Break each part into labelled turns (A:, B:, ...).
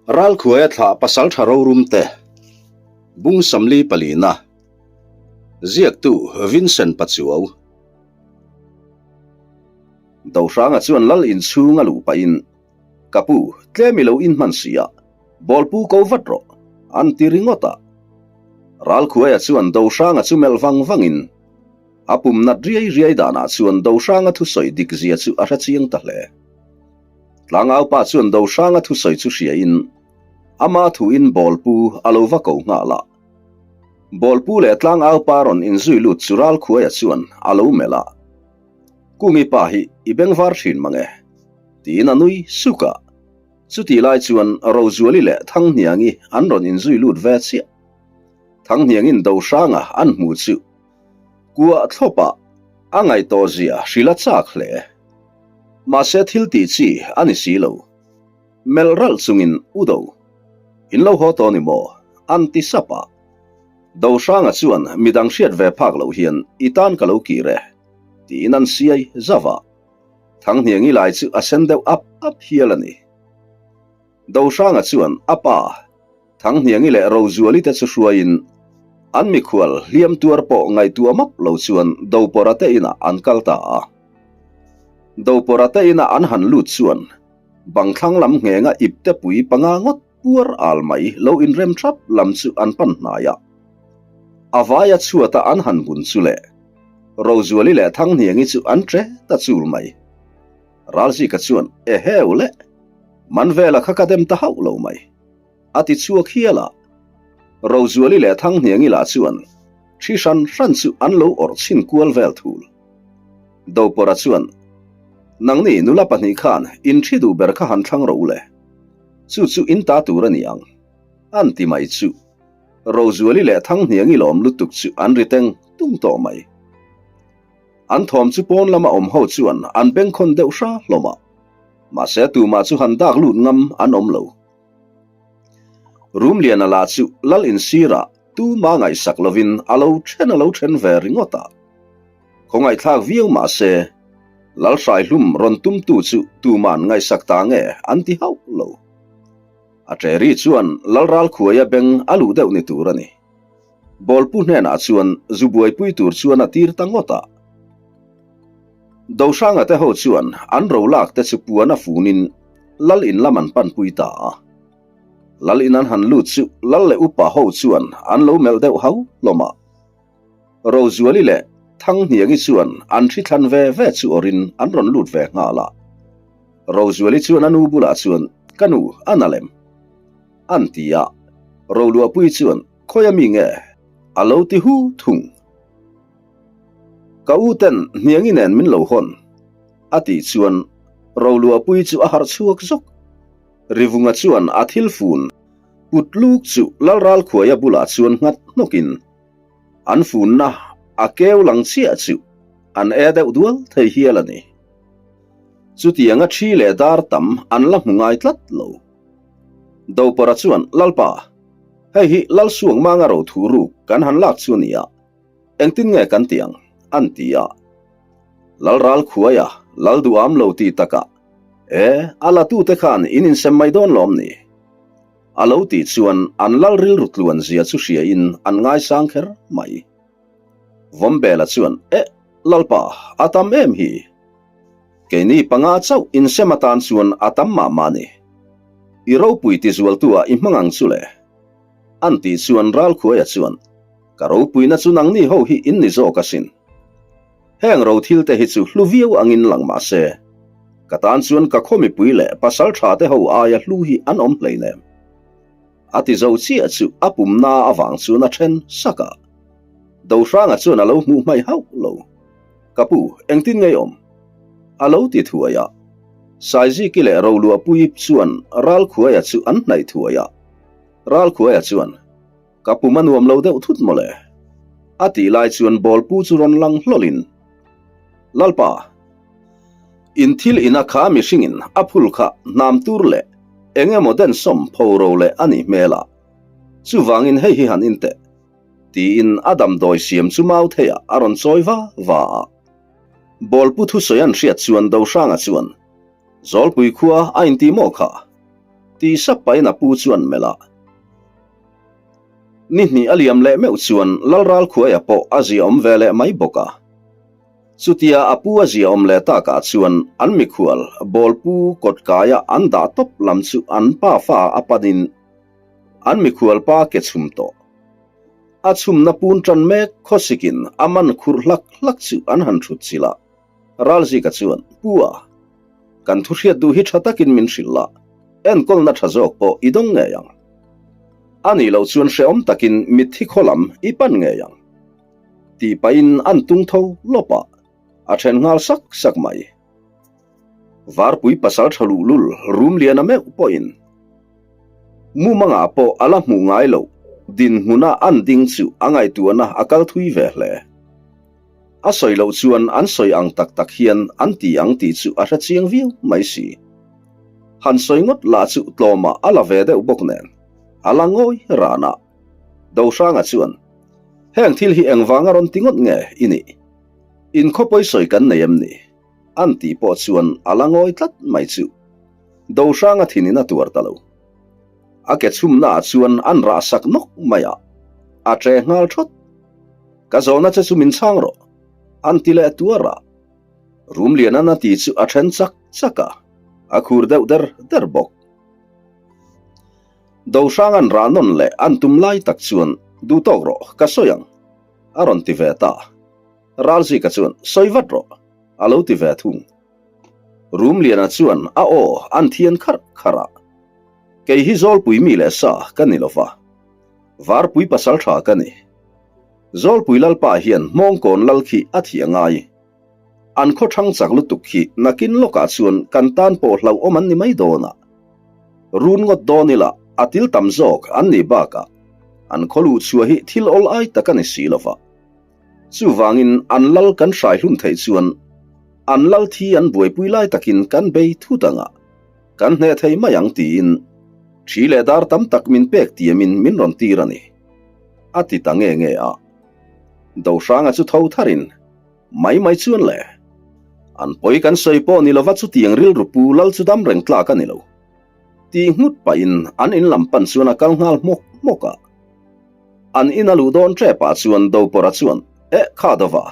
A: Ralkhuaia thlah pasaltha rorumte, Bung Samli palina, Ziaktu Vincent Pachuau. Dohranga chuan lal inchhung a luh pahin, Ka pu, tlem i lo inhman si a, bawlpu ko vat rawh, an ti ringawt a. Ralkhuaia chuan Dohranga chu melh vang vangin, a pum nat riai riai danah chuan Dohranga thusawi dik zia chu a hrechiang ta hle. Tlangaupa chuan Dohranga thusawi chu hriain ama thuin Bawlpu a lo va ko nghal a. Bawlpu leh Tlangaupa rawn inzui lut chu Ralkhuaia chuan a lo melh a. Kungi pa hi i bengvar thin mange? tiin a nui suk a. Chutih lai chuan Rozuali leh Thanghniangi an rawn inzui lut ve chiah. Thanghniangin Dohranga an hmu chu Kuah thlawpah a ngaih zia hrilh a chak hle. Mahse thil tih chi a ni si lo. Melh ralh chungin U Do, in lo haw tawh ni maw? an ti sap a. Do Hranga chuan midang hriat ve phak loh hian i tan ka lo kir e, tiin an siai zauh a. Thanghniangi lai chu a sen deuh ap ap hial a ni. Do Hranga chuan a pa, Thanghniangi leh Rozuali te chu hruaiin an mikhual hliam tuar pawh ngaihtuah map lo chuan Dopawrha te inah an kal ta a. Dopawrha te ina an han lut chuan bangthlang lam nghenga ipte pui panga ngawt puar al mai lo inrem thap lam chu an pan hnai a. A vaia chhuata an han bun chu le Rozuali leh Thanghniangi chu an tre ta chul mai. Ralzika chuan, Eheu le! Man vela kha ka dem ta hauh lo mai. A ti chhuak hial a. Rozuali leh Thanghniangi lah chuan thi hran hran chu an lo awrh chhin kual vel thul. Dopawrha chuan, Nangni nula pahnih khan in thi duh ber kha han thlang rawh u le. Chu chu in ta tur a ni ang. An ti mai chu. Rozuali leh Thanghniangi lawm lutuk chu an ri teng tung tawh mai. An thawm chu pawn lama awm ho chuan an bengkhawn deuh hra hlawm a, mahse tumah chu han dak lut ngam an awm lo. Rumliana lah chu lal insirah tuma ngaihsak lovin a lo then a lo then ve ringawt a. Khawngaihthlak viau mahse lal hraihlum rawn tumtu chu tuma'n ngaihsak ta nge an ti hauh lo. A ṭeri chuan lal ralkhuaia beng a luh deuh ni tur a ni. Bawlpu hnenah chuan zu buaipui tur chuan a tir ta ngawt a. Dohranga te ho chuan an ro lak te chu puan a funin Lal in lam an panpui ta a. Lal in an han lut chu Lal leh upa ho chuan an lo melh deuh hau hlawm a. Rozuali leh Thanghniangi chuan an hri thlan ve ve chu awrin an rawn lut ve nghal a. Rozuali chuan a nu bulah chuan, Ka nu, a na lem. An ti a. Roluahpui chuan, Khawi a mi nge? A lo ti hu thung. Ka u ten hniangi nen min lo hawn. A tih chuan Roluahpui chu a harh chhuak zawk. Rivunga chuan a thil fun put luk chu Lalralkhuaia bulah chuan nghat hnawkin an funna a keu lang chiah chu an e deuh dual thei hial a ni. Chutianga thi leh dar tam an la hmu ngai tlat lo. Dopawrha chuan, Lalpa, hei hi Lalsuang manga ro thu ruk kan han lak chu a ni a, engtin nge kan ti ang? an ti a. Lalral khuaia Lal duham lo ti takah, E, a latute khan in insem mai dawn lawm ni? A lo tih chuan an lal rilru tluan zia chu hriain an ngaisang kher mai. Vawmbela chuan, E, Lalpa, a tam em hi? Keini panga chauh insem atan chuan a tam mah mah ni. I ropui ti zualtu ah i hmang ang chu le. An tih chuan Ralkhuaia chuan, Ka ropuina chu nangni ho hi in ni zawk asin. Heng ro thil te hi chu hlu viau angin lang mah se, ka tan chuan ka khaw mipui leh pasal tha te ho aia hlu hi an awm hleinem. A ti zo chiah chu a pumna avang chuan a then sak a. Dohranga chuan a lo hmuh hmaih hauh lo. Ka pu, engtin ngei awm? A lo ti thuai a. Saiziki leh Roluahpuii chuan Ralkhuaia chu an hnaih thuai a. Ralkhuaia chuan, Ka pum a nuam lo deuh thut mawle. A tih lai chuan bawlpu chu rawn lang hlawlhin, Lalpa, in thil ina kha mihringin a phul kha hnam tur leh eng emaw densawm pho ro leh a nih hmel a, chuvangin hei hi han inteh. Tiin a damdawi siam chu mau theiah a rawn chawi va va a. Bawlpu thusawi an hriat chuan Dohranga chuan, Zawlpui khua a inti maw kha? Ti sap pahin a pu chuan melh a. Ni hnih a liam leh meuh chuan Lalralkhuaia pawh a ziaawm ve leh mai bawk a. Chutia a pu a ziaawm leh takah chuan an mikhual bawlpu kawtkaia an dah tawp lam chu an pafa a panin an mikhual pa ke chhum tawh. A chhumna pun tan mek khawsikin a man khurh hlak hlak chu an han thut chilh a. Ralzika chuan, Pu a, kan thu hriat duh hi tha takin min hrilh la, enkawlna tha zawk pawh i dawng ngei ang. A nih loh chuan hrehawm takin mitthi khaw lam i pan ngei ang. Tih pahin an tung tho lawp a, a then nghal sak sak mai. Varpui pasal tha luhlul Rumliana meuh pawhin mumangah pawh a la hmuh ngai loh dinhmuna an ding chu a ngaihtuahna a kal thui ve hle. A sawi loh chuan an sawi ang tak tak hian an ti ang tih chu a hre chiang viau mai si. Han sawi ngawt lah chu tlawmah a la ve deuh bawk nen, a la ngawi ran a. Dohranga chuan, Heng thil hi engvanga rawn ti ngawt nge i nih? In khawpawi sawi kan nei em ni? An tih pawh chuan a la ngawi tlat mai chu. Dohranga thinin a tuar ta lo. A ke chhumnaah chuan an rah sak nawk mai a, a ṭe nghal ṭhawt. Ka zawhna che chu min chhang rawh, an ti leh tuar a. Rumlianan a ti chu a ṭhen chak chak a, a khur deuh der der bawk. Dohranga'n rah nawn leh an tum lai tak chuan, Duh tawk rawh, ka sawi ang, a rawn ti ve ta. Ralzika chuan, Sawi vat rawh, a lo ti ve thung. Rumliana chuan a aw an thian kharh kharh a, Kei hi Zawlpui mi leh sa ka ni lo va, Varpui pasal tha ka ni. Zawlpui Lalpa hian Hmawngkawn lal khi a thih a ngai. An khaw thang chak lutuk khi nakin lawkah chuan kan tan pawh hlauhawm an ni mai dawn a. Run ngawt dawn ila a til tam zawk an nih bakah an khaw luh chhuah hi thil awl ai tak a ni si lo va. Chuvangin an lal kan hrai hlum theih chuan an lal thi an buaipui lai takin kan bei thut ang a, kan hneh thei mai ang tiin thi leh dar tam tak min pek tiamin min rawn tir a ni, a ti ta nge nge a. Dohranga chu tho tharin mai mai chuan le, an pawi kan sawi pawh ni lova chutiang rilru pu lal chu dam reng tlak a ni lo, tih nghut pahin an in lam pan chuan a kal nghal hmawk hmawk a. An in a luh dawn tep ah chuan Dopawrha chuan, Eh, kha dova,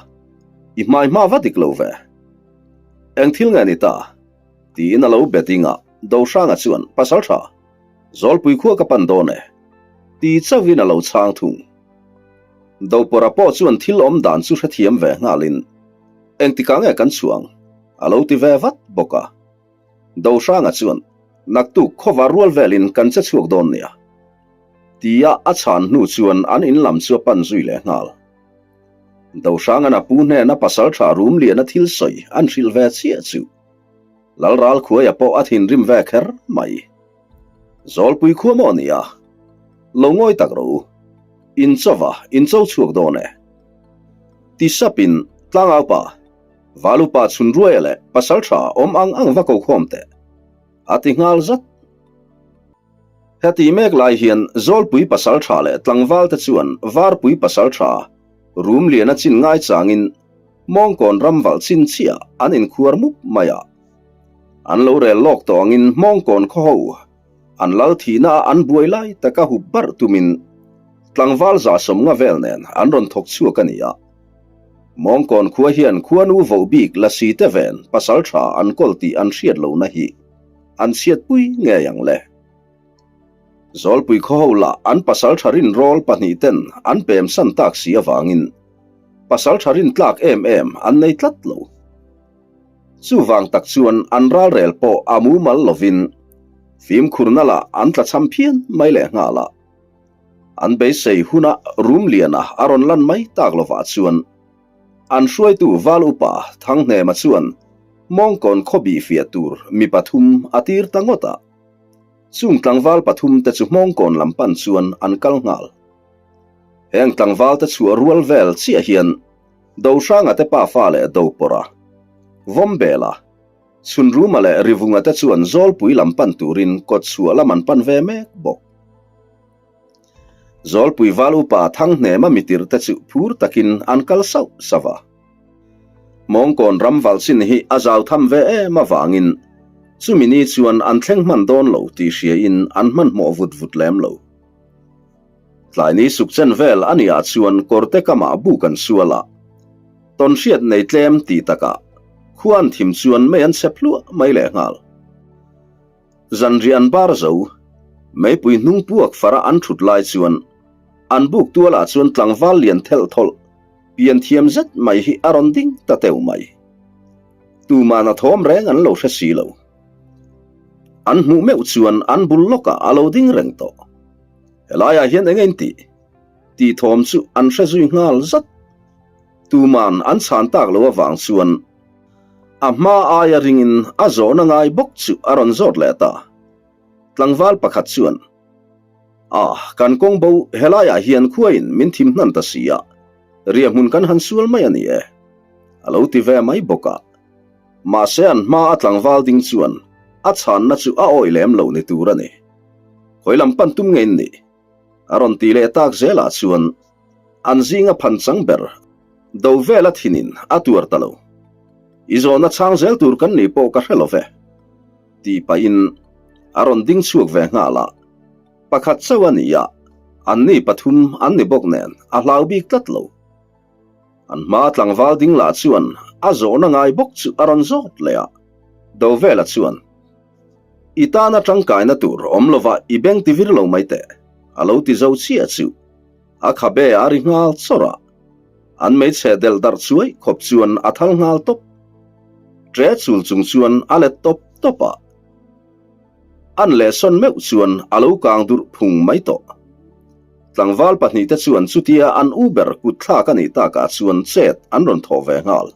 A: i hmai hma va dik lo ve. Eng thil nge ni ta? tiin a lo be ding a, Dohranga chuan, Pasal tha, Zawlpui khua ka pan dawn e, ti chauhin a lo chhang thung. Dopawrha pawh chuan thil awm dan chu hrethiam ve nghalin, Engtikah nge kan chhuah ang? a lo ti ve vat bawk a. Dohranga chuan, Naktuk khawvar rual velin kan che chhuak dawn nia. Tia a chhan hnu chuan an in lam chu a pan zui leh nghal. Dohrangan a pu hnena pasal tha rum liana thil sawi an hrilh ve chiah chu Lalralkhuaia pawh a thinrim ve kher mai. Zawlpui khua maw nia? Lo ngawi tak rawh u. In chauva in cho chhuak dawn e. Ti sapin Tlangaupa, Valupa chhunruaia leh pasal tha awm ang ang va ko khawm teh. A ti nghal zat. Heti mek lai hian Zawlpui pasal tha leh tlangval te chuan Varpui pasal tha rum lian a chin ngai changin Hmawngkawn ram valh chin chiah an inkhuar mup mai a. An lo rel lawk tawh angin Hmawngkawn khaw ho an lal thihna a an buai lai taka hup barh tumin tlangval 150 vel nen an rawn thawk chhuak a ni a. Hmawngkawn khua hian khuanu voh bik Lasi te ven pasal tha an kawl tih an hriat lohna hi an chhiatpui ngei ang le. Zawlpui khaw ho lah an pasal tha rin rawl pahnihten an pem san tak si avangin pasal tha rin tlak em em an nei tlat lo. Chuvang tak chuan an ralrel pawh a mumal lovin fimkhurna lah an tlachham phian mai leh nghal a. An beisei huna Rumliana a rawn lan mai tak lovah chuan An hruaitu Val Upa Thanghnema chuan Mawngkawn khawbih fiah tur mi pathum a tir ta ngawt a. Chung tlangval pathum te chu Hmawngkawn lam pan chuan an kal nghal. Heng tlangval te chhuah rual vel chiah hian Dohranga te pafa leh Dopawrha, Vawmbela, Chhunruma leh Rivunga te chuan Zawlpui lam pan turin kawtchhuah lam an pan ve mek bawk. Zawlpui val upa Thanghnema mitir te chu phur takin an kal sauh sauh a. Mawngkawn ram valh chin hi a zau tham ve em avangin. Chumi ni chuan an thleng hman dawn lo tih hriain an hmanhmawh vut vut lem lo. Tlai ni suk chen vel a nih ah chuan kawrte kamah buk an sual a, tawnhriat nei tlem tih takah khua an thim chuan mei an chep hluah mai lehnghal. Zanriah an bar zo, meipui hnung puak fara an thut lai chuan an buk tualah chuan tlangval lian thelh thawlh pian thiam zet mai hi a rawn ding ta teuh mai. Tuman a thawm reng an lo hre si lo. An hmuh meuh chuan an bul lawkah a lo ding reng tawh. Helaiah hian eng in tih? Tih thawm chu an hre zui nghal zat. Tuman an chhan tak lo avang chuan a hma aia ringin a zawhna ngai bawk chu a rawn zawt leh ta. Tlangval pakhat chuan, Ah, kan kawng bo helaiah hian khuain min thim hnan ta si a, riahhmun kan han sual mai a ni e, a lo ti ve mai bawk a. Mahse an hma a tlangval ding chuan a chhanna chu a awih lem lo ni tur a ni. Khawi lam pan tum nge in nih? A rawn ti leh tak zelah chuan an zinga phan chang ber do vela thinin a tuar ta lo. I zawhna chhang zel tur kan nih pawh ka hre lo ve. Tih pahin a rawn ding chhuak ve nghal a, pakhat chauh a ni a, anni pathum an ni bawk nen a hlau bik tlat lo. An hma tlangval ding lah chuan a zawhna ngai bawk chu a rawn zawt leh a, Dovela chuan, I tana tangkaina tur awm lova i beng ti vir lo mai teh, a lo ti zo chiah chu. A khabe a ri nghal chawrh a, an hmeichhe delh darh chuai khawp chuan a thal nghal tawp. Ṭe chul chung chuan a let tawp tawp a, an lehsawn meuh chuan a lo kang durh phung mai tawh. Tlangval pahnihte chuan chutia an u ber kut thlak a nih takah chuan chet an rawn thawh ve nghal.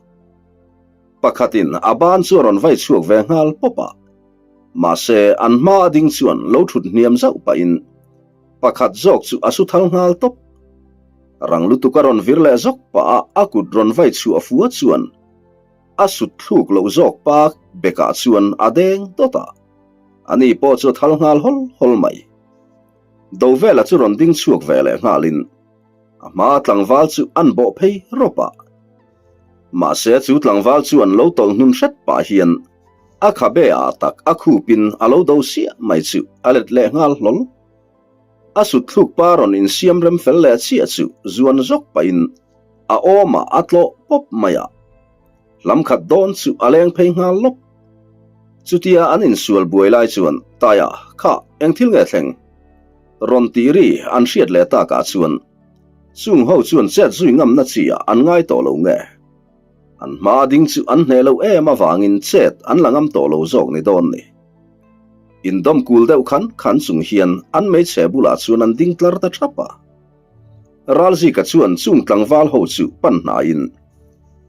A: Pakhatin a ban chu a rawn vai chhuak ve nghal pawp a, mahse an hma a ding chuan lo ṭhut hniam zauh pahin Pakhat zawk chu a su thal nghal tawp. Rang lutuk a rawn vir leh zawk pah a, a kut rawn vai chhuah fua chuan a sut thluk loh zawk pa bekah chuan a deng dawt a. Ani pawh chu a thal nghal hawl hawl mai. Dovela chu rawn ding chhuak ve leh nghalin a hma tlangval chu an bawh phei rawp a. Mahse chu tlangval chuan lo tawlh hnun hret pah hian A khabe ah tak a khupin a lo do siah mai chu a let leh nghal hlawl. A sutthluk pa rawn insiam rem fel leh chiah chu zuan zawk pahin a awmah a tlawh pawp mai a. Hlam khat dawn chu a leng phei nghal lawp. Chutia an insual buai lai chuan Taia kha eng thil nge thleng? Rawn tih ri an hriat leh takah chuan chung ho chuan chet zui ngamna chi ah an ngai tawh lo nge? An hma ding chu an hneh loh em avangin chet an la ngam tawh lo zawk ni dawn ni. Indawm kul deuh khan khan chung hian an hmeichhe bulah chuan an ding tlar ta thap a. Ralzika chuan chung tlangval ho chu pan hnaiin,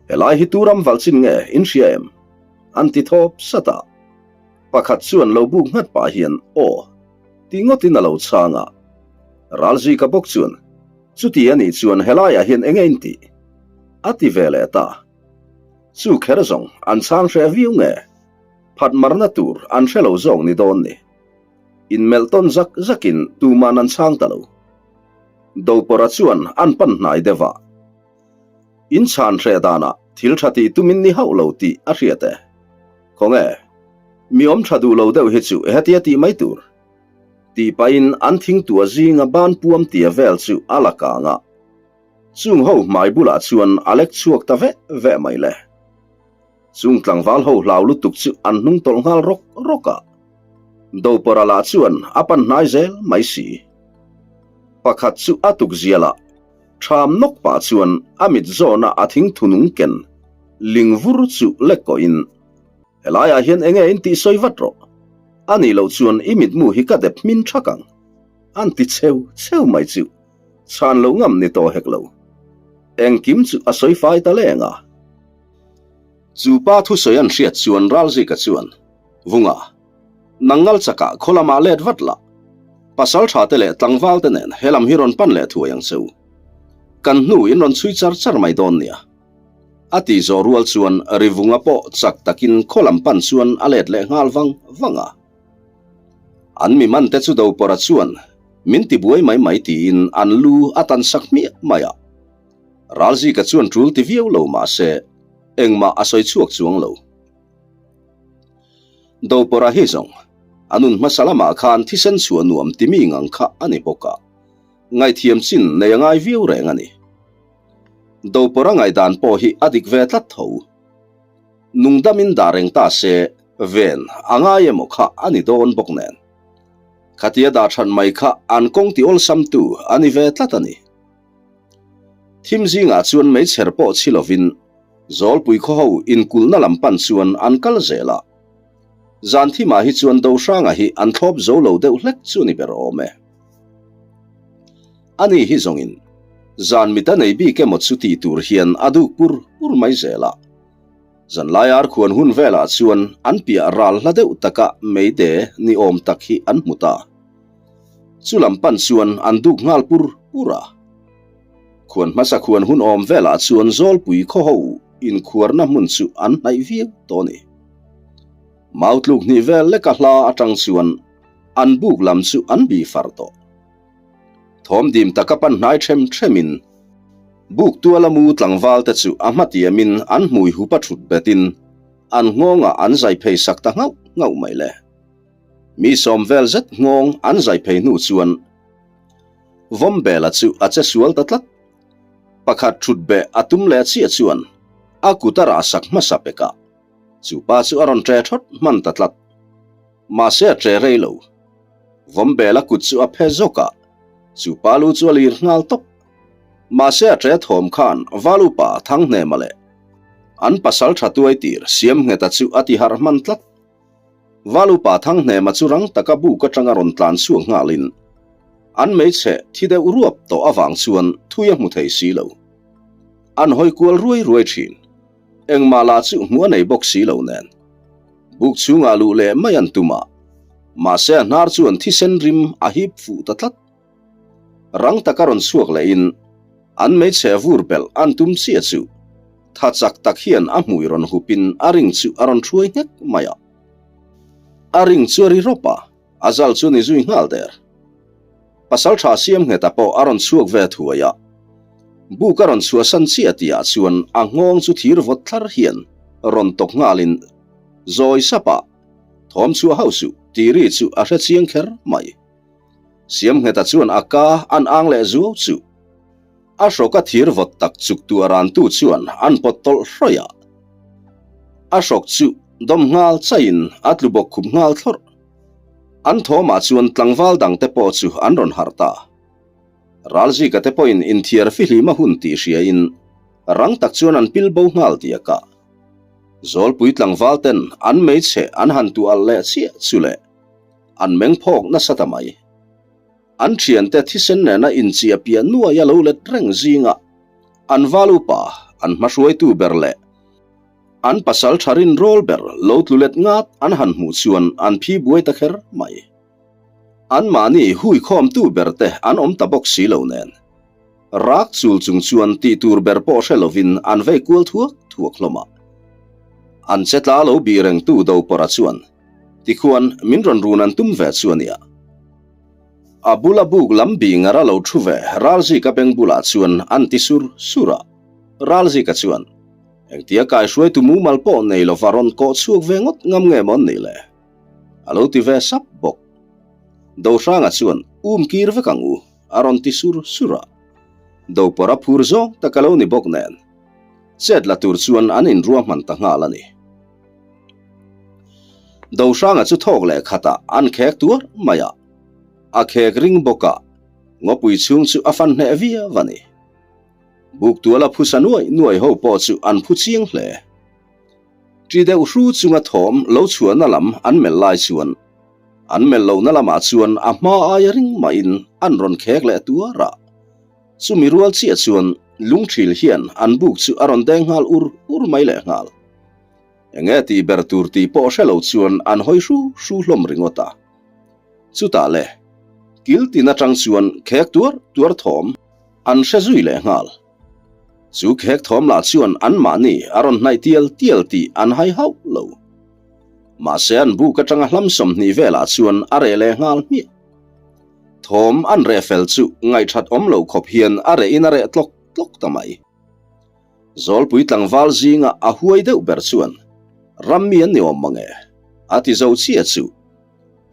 A: Helai hi tu ram valh chin nge in hria em? an ti thawp sat a. Pakhat chuan lo buk nghat pah hian, Aw, ti ngawtin a lo chhang a. Ralzika bawk chuan, Chuti a nih chuan helaiah hian enge in tih? A ti ve leh ta. Chu kher zawng an chhang hreh viau nge? Phat marna tur an hre lo zawk ni dawn ni. Inmelh tawn zak zakin tuman an chhang ta lo. Dopawrha chuan an pan hnai deuh a. In chhan hreh danah thil tha tih tumin ni hauh lo tih a hriat e. Khawnge? Mi awm tha duh lo deuh hi chu hetia tih mai tur. Tih pahin an thingtua zinga ban puam tia vel chu a la kang a. Chung ho hmai bulah chuan a lek chhuak ta veh veh mai le. Chung tlangval ho hlau lutuk chu an hnung tawlh nghal rawk rawk a. Dopawrha lah chuan a pan hnai zel mai si. Pakhat chu a tuk zialah ṭham nawk pah chuan a mit zawna a thingthu nung ken ling vur chu lek kawhin, Helaiah hian enge in tih sawi vat rawh. A nih loh chuan i mitmu hi ka dep hmin thak ang. An ti cheu cheu mai chu chhan lo ngam ni tawh hek lo. Engkim chu a sawi fai ta leng a. Chu pa thusawi an hriat chuan Ralzika chuan, Vunga, nang ngal chakah khaw lamah let vat la. Pasal tha te leh tlangval te nen he lam hi rawn pan leh thuai ang che u. Kan hnu in rawn chhui char char mai dawn nia. A tih zawh rual chuan Rivunga pawh chak takin khaw lam pan chuan a let leh nghal vang vang a. An mi man te chu Dopawrha chuan min ti buai mai mai tiin an lu a tan sak hmiah mai a. Ralzika chuan tul ti viau lo mah se engmah a sawi chhuak chuang lo. Dopawrha hi zawng, a nun hmasa lamah khan thisen chhuah nuam ti mi ngang kha a ni bawk a, ngaihthiam chin nei a ngai viau reng a ni. Dopawrha ngaihdan pawh hi a dik ve tlat tho. Nungdamin dah reng ta se, ven a ngai emaw kha a ni dawn bawk nen. Khatia dah that mai kha an kawng ti awlsamtu a ni ve tlat a ni. Thim zingah chuan meichher pawh chhi lovin Zawlpui khaw ho inkulhna lam pan chuan an kal zel a. Zan thimah hi chuan Dohranga hi an thlawp zo lo deuh hlek chu ni ber awm e. Ani hi zawngin zan mit a nei bik emaw chu tih tur hian a duk pur pur mai zel a. Zanlai arkhuan hun velah chuan an piah ral hla deuh taka meide ni awm tak hi an hmu ta. Chu lam pan chuan an duk nghal pur pur a. Khuan hmasa khuan hun awm velah chuan Zawlpui khaw ho inkhuarna hmun chu an hnaih viau tawh a ni. Mau tluk hnih vel leka hla atang chuan an buk lam chu an bih far tawh. Thawm dim taka pan hnai them themin buk tuala mu tlangval te chu a hmatiamin an hmui hup a thut betin an nghawngah an zai phei sak ta nghauh nghauh mai le. Mi sawm vel zet nghawng an zai phei hnu chuan Vawmbela chu a che sual ta tlat. Pakhat thut beh a tum leh chiah chuan a kut a rah sak hmasa pek a, chu pa chu a rawn ṭe thawt hman ta tlat. Mahse a ṭe rei lo. Vawmbela kut chu a phe zawk a, chu pa lu chu a lir nghal tawp. Mahse a ṭe thawm khan Valupa Thanghnema leh an pasal ṭha tuai tir Siamngheta chu a ti harh hman tlat. Valupa Thanghnema chu rang taka buk atanga rawn tlan chhuak nghalin an hmeichhe thi deuh ruap tawh avang chuan thui a hmu thei si lo. An hawi kual ruai ruai thin. Engmah lah chu hmuh a nei bawk si lo nen. Buk chhungah luh leh mai an tum a, mahse a hnar chuan thisen rim a hip fuh ta tlat. Rang taka rawn chhuak lehin an hmeichhe vur belh an tum chiah chu tha chak tak hian a hmui rawn hupin a ring chu a rawn hruai nghek mai a. A ring chu a ri rawp a, a zal chu ni zui nghal der. Pasal tha siam ngheta pawh a rawn chhuak ve thuai a. Buk a rawn chhuahsan chiah tihah chuan a nghawng chu thir vawt thlar hian rawn tawk nghalin zawi sapa thawm chhuah hauh suh tih ri chu a hre chiang kher mai. Siamngheta chuan a ka an ang leh zuau chu. A hrawka thir vawt tak chuk tu a rantu chuan an pawt tawlh hrawih a. A hrawk chu dawm nghal chaiin a tlu bawk khup nghal thlawrh. An thawmah chuan tlangval dangte pawh chu an rawn harh ta. Ralzika te pawhin inthiar fihlima hun tih hriain rang tak chuan an pil bo nghal diak a. Zawlpui tlangval ten an hmeichhe an han tu alh leh chiah chu le. An meng phawk nasa ta mai. An thiante thisen nena inchiah piah nuai a lo let reng zinga an val upa, an hmahruaitu ber leh an pasal tha rinrawl ber lo tlu let ngat an han hmuh chuan an phi buai ta kher mai. Anmahni huikhawmtu ber te an awm ta bawk si lo nen. Rak chul chung chuan tih tur ber pawh hre lovin an vei kual thuak thuak hlawm a. An che tla lo bih rengtu Dopawrha chuan Tikhuan min rawn run an tum ve chu a nia. A bula buk lam bih ngar a lo thu ve Ralzika beng bulah chuan an ti sur sur a. Ralzika chuan, Engtia kaihruaitu mumal pawh nei lova rawn kawh chhuak ve ngawt ngam nge maw an nih le? A lo ti ve sap bawk. Dohranga chuan, Um kir vek ang u, a rawn ti sur sur a. Dopawrh a phur zawng tak a lo ni bawk nen, chet la tur chuan an inruahman ta nghal a ni. Dohranga chu thawk leh khatah an khek tuar mai a, a khek ring bawk a, ngawpui chhung chu a fan hneh viau a ni. Buk tuala phusa nuai nuai ho pawh chu an phu chiang hle. Ṭi deuh hru chunga thawm lo chhuahna lam an melh lai chuan an melh lohna lamah chuan a hma aia ring mahin an rawn khek leh tuar a. Chumi rual chiah chuan lungṭhil hian an buk chu a rawn deng nghal ur ur mai leh nghal. Enge tih ber tur tih pawh hre lo chuan an hawi hru hru hlawm ringawt a. Chutah le, kil tin atang chuan khek tuar tuar thawm an hre zui leh nghal. Chu khek thawm lah chuan anmahni a rawn hnaih tial tial tih an hai hauh lo. Mahse an buk atanga hlam 20 velah chuan a reh leh nghal hmiah. Thawm an reh fel chu ngaihthat awm lo khawp hian a reh in a reh tlawk tlawk ta mai. Zawlpui tlangval zinga a huai deuh ber chuan, Rammi an ni awm mange. A ti zo chiah chu.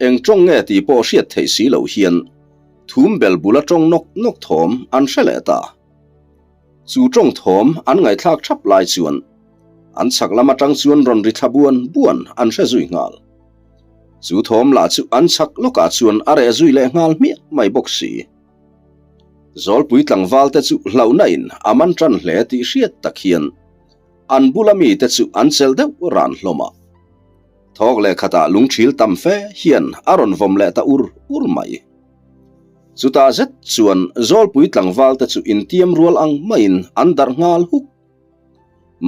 A: Eng tawng nge tih pawh hriat theih si loh hian thum bel bula tawng nawk nawk thawm an hre leh ta. Chu tawng thawm an ngaihthlak thap lai chuan an chhak lam atang chuan rawn ri thla buan buan an hre zui nghal. Chu thawm lah chu an chhak lawkah chuan a reh zui leh nghal hmiah mai bawk si. Zawlpui tlangval te chu hlauhna in a man tan hle tih hriat tak hian an bula mite chu an chelh deuh ran hlawm a. Thawk leh khatah lungthil tam fe hian a rawn vawm leh ta ur ur mai. Chutah zet chuan Zawlpui tlangval te chu intiam rual ang maiin an darh nghal huk.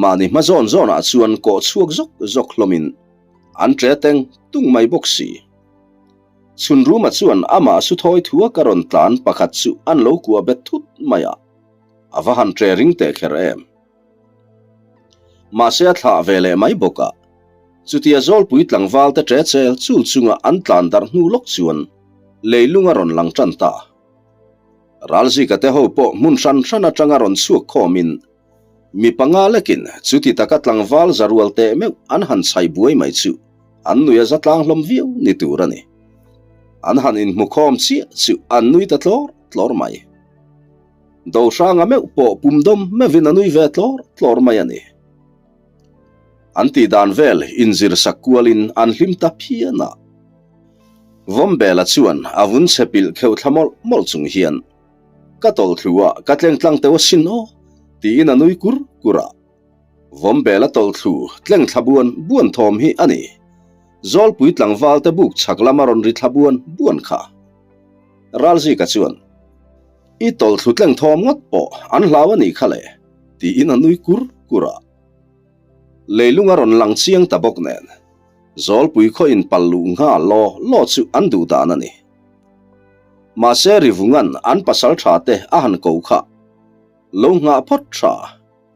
A: Mahni hma zawn zawnah chuan kawh chhuak zawk zawk hlawmin an ṭe teng tung mai bawk si. Chhunruma chuan amah suthawi thua ka rawn tlan pakhat chu an lo kuah bet thut mai a, a va han ṭe ring teh kher em. Mahse a thlah ve leh mai bawk a, chutia Zawlpui tlangval te ṭe chel chul chunga an tlan darh hnu lawk chuan leilung a rawn lang ṭan ta. Ralzika te ho pawh hmun hran hran aṭanga rawn chhuak khawmin Mi panga lekin chuti taka tlangval za rual teh meuh an han chhai buai mai chu an nui a za tlang hlawm viau ni tur a ni. An han inhmu khawm chiah chu an nui ta tlawr tlawr mai. Dohranga meuh pawh pum dawm meuhin a nui ve tlawr tlawr mai a ni. An tih dan vel inzir sak kualin an hlim ta phian a. Vawmbela chuan a vun chhe pilh kheuh thla mawlh mawlh chung hian Ka tawlh thlu a, ka tleng tlang teuh asin aw, tiin a nui kur kur a. Vawmbel a tawlh thlu tleng thla buan buan thawm hi a ni. Zawlpui tlangval te buk chhak lama rawn ri thla buan buan kha. Ralzika chuan, I tawlh thlu tleng thawm ngawt pawh an hlau a nih kha le, tiin a nui kur kur a. Leilung a rawn lang chiang ta bawk nen, Zawlpui khaw inpal luh nghal law law chu an duh dan a ni. Mahse Rivungan an pasal tha te a han ko kha lo nghah phawt tha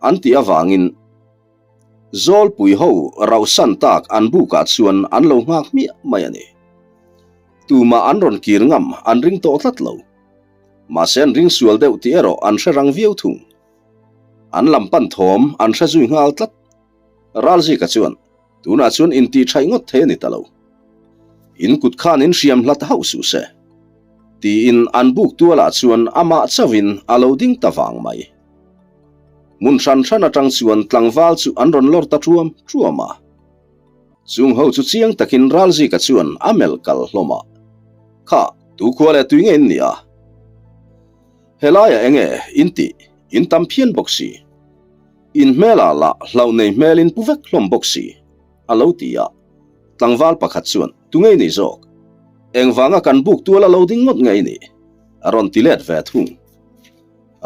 A: an tih avangin Zawlpui ho rauhsan tak an bukah chuan an lo nghak hmiah mai a ni. Tumah an rawn kir ngam an ring tawh tlat lo. Mahse an ring sual deuh tih erawh an hre rang viau thung. An lam pan thawm an hre zui nghal tlat. Ralzika chuan Tunah chuan intih thaih ngawt thei a ni ta lo. In kut khan in hriam hlat hauh suh se. Tiin an buk tualah chuan amah chauhin a lo ding ta vang mai. Hmun hran hran atang chuan tlangval chu an rawn lawr ta ṭuam ṭuam a. Chung ho chu chiang takin Ralzika chuan a melh kal hlawm a. Kha, tu khua leh tui nge in nia? Helaiah enge in tih? In tam phian bawk si. In hmelah lah hlauh nei hmelin pu vek hlawm bawk si, a lo ti a. Tlangval pakhat chuan, Tu ngei ni zawk? Engvanga kan buk tual a lo ding ngawt ngei ni? a rawn ti let ve thung.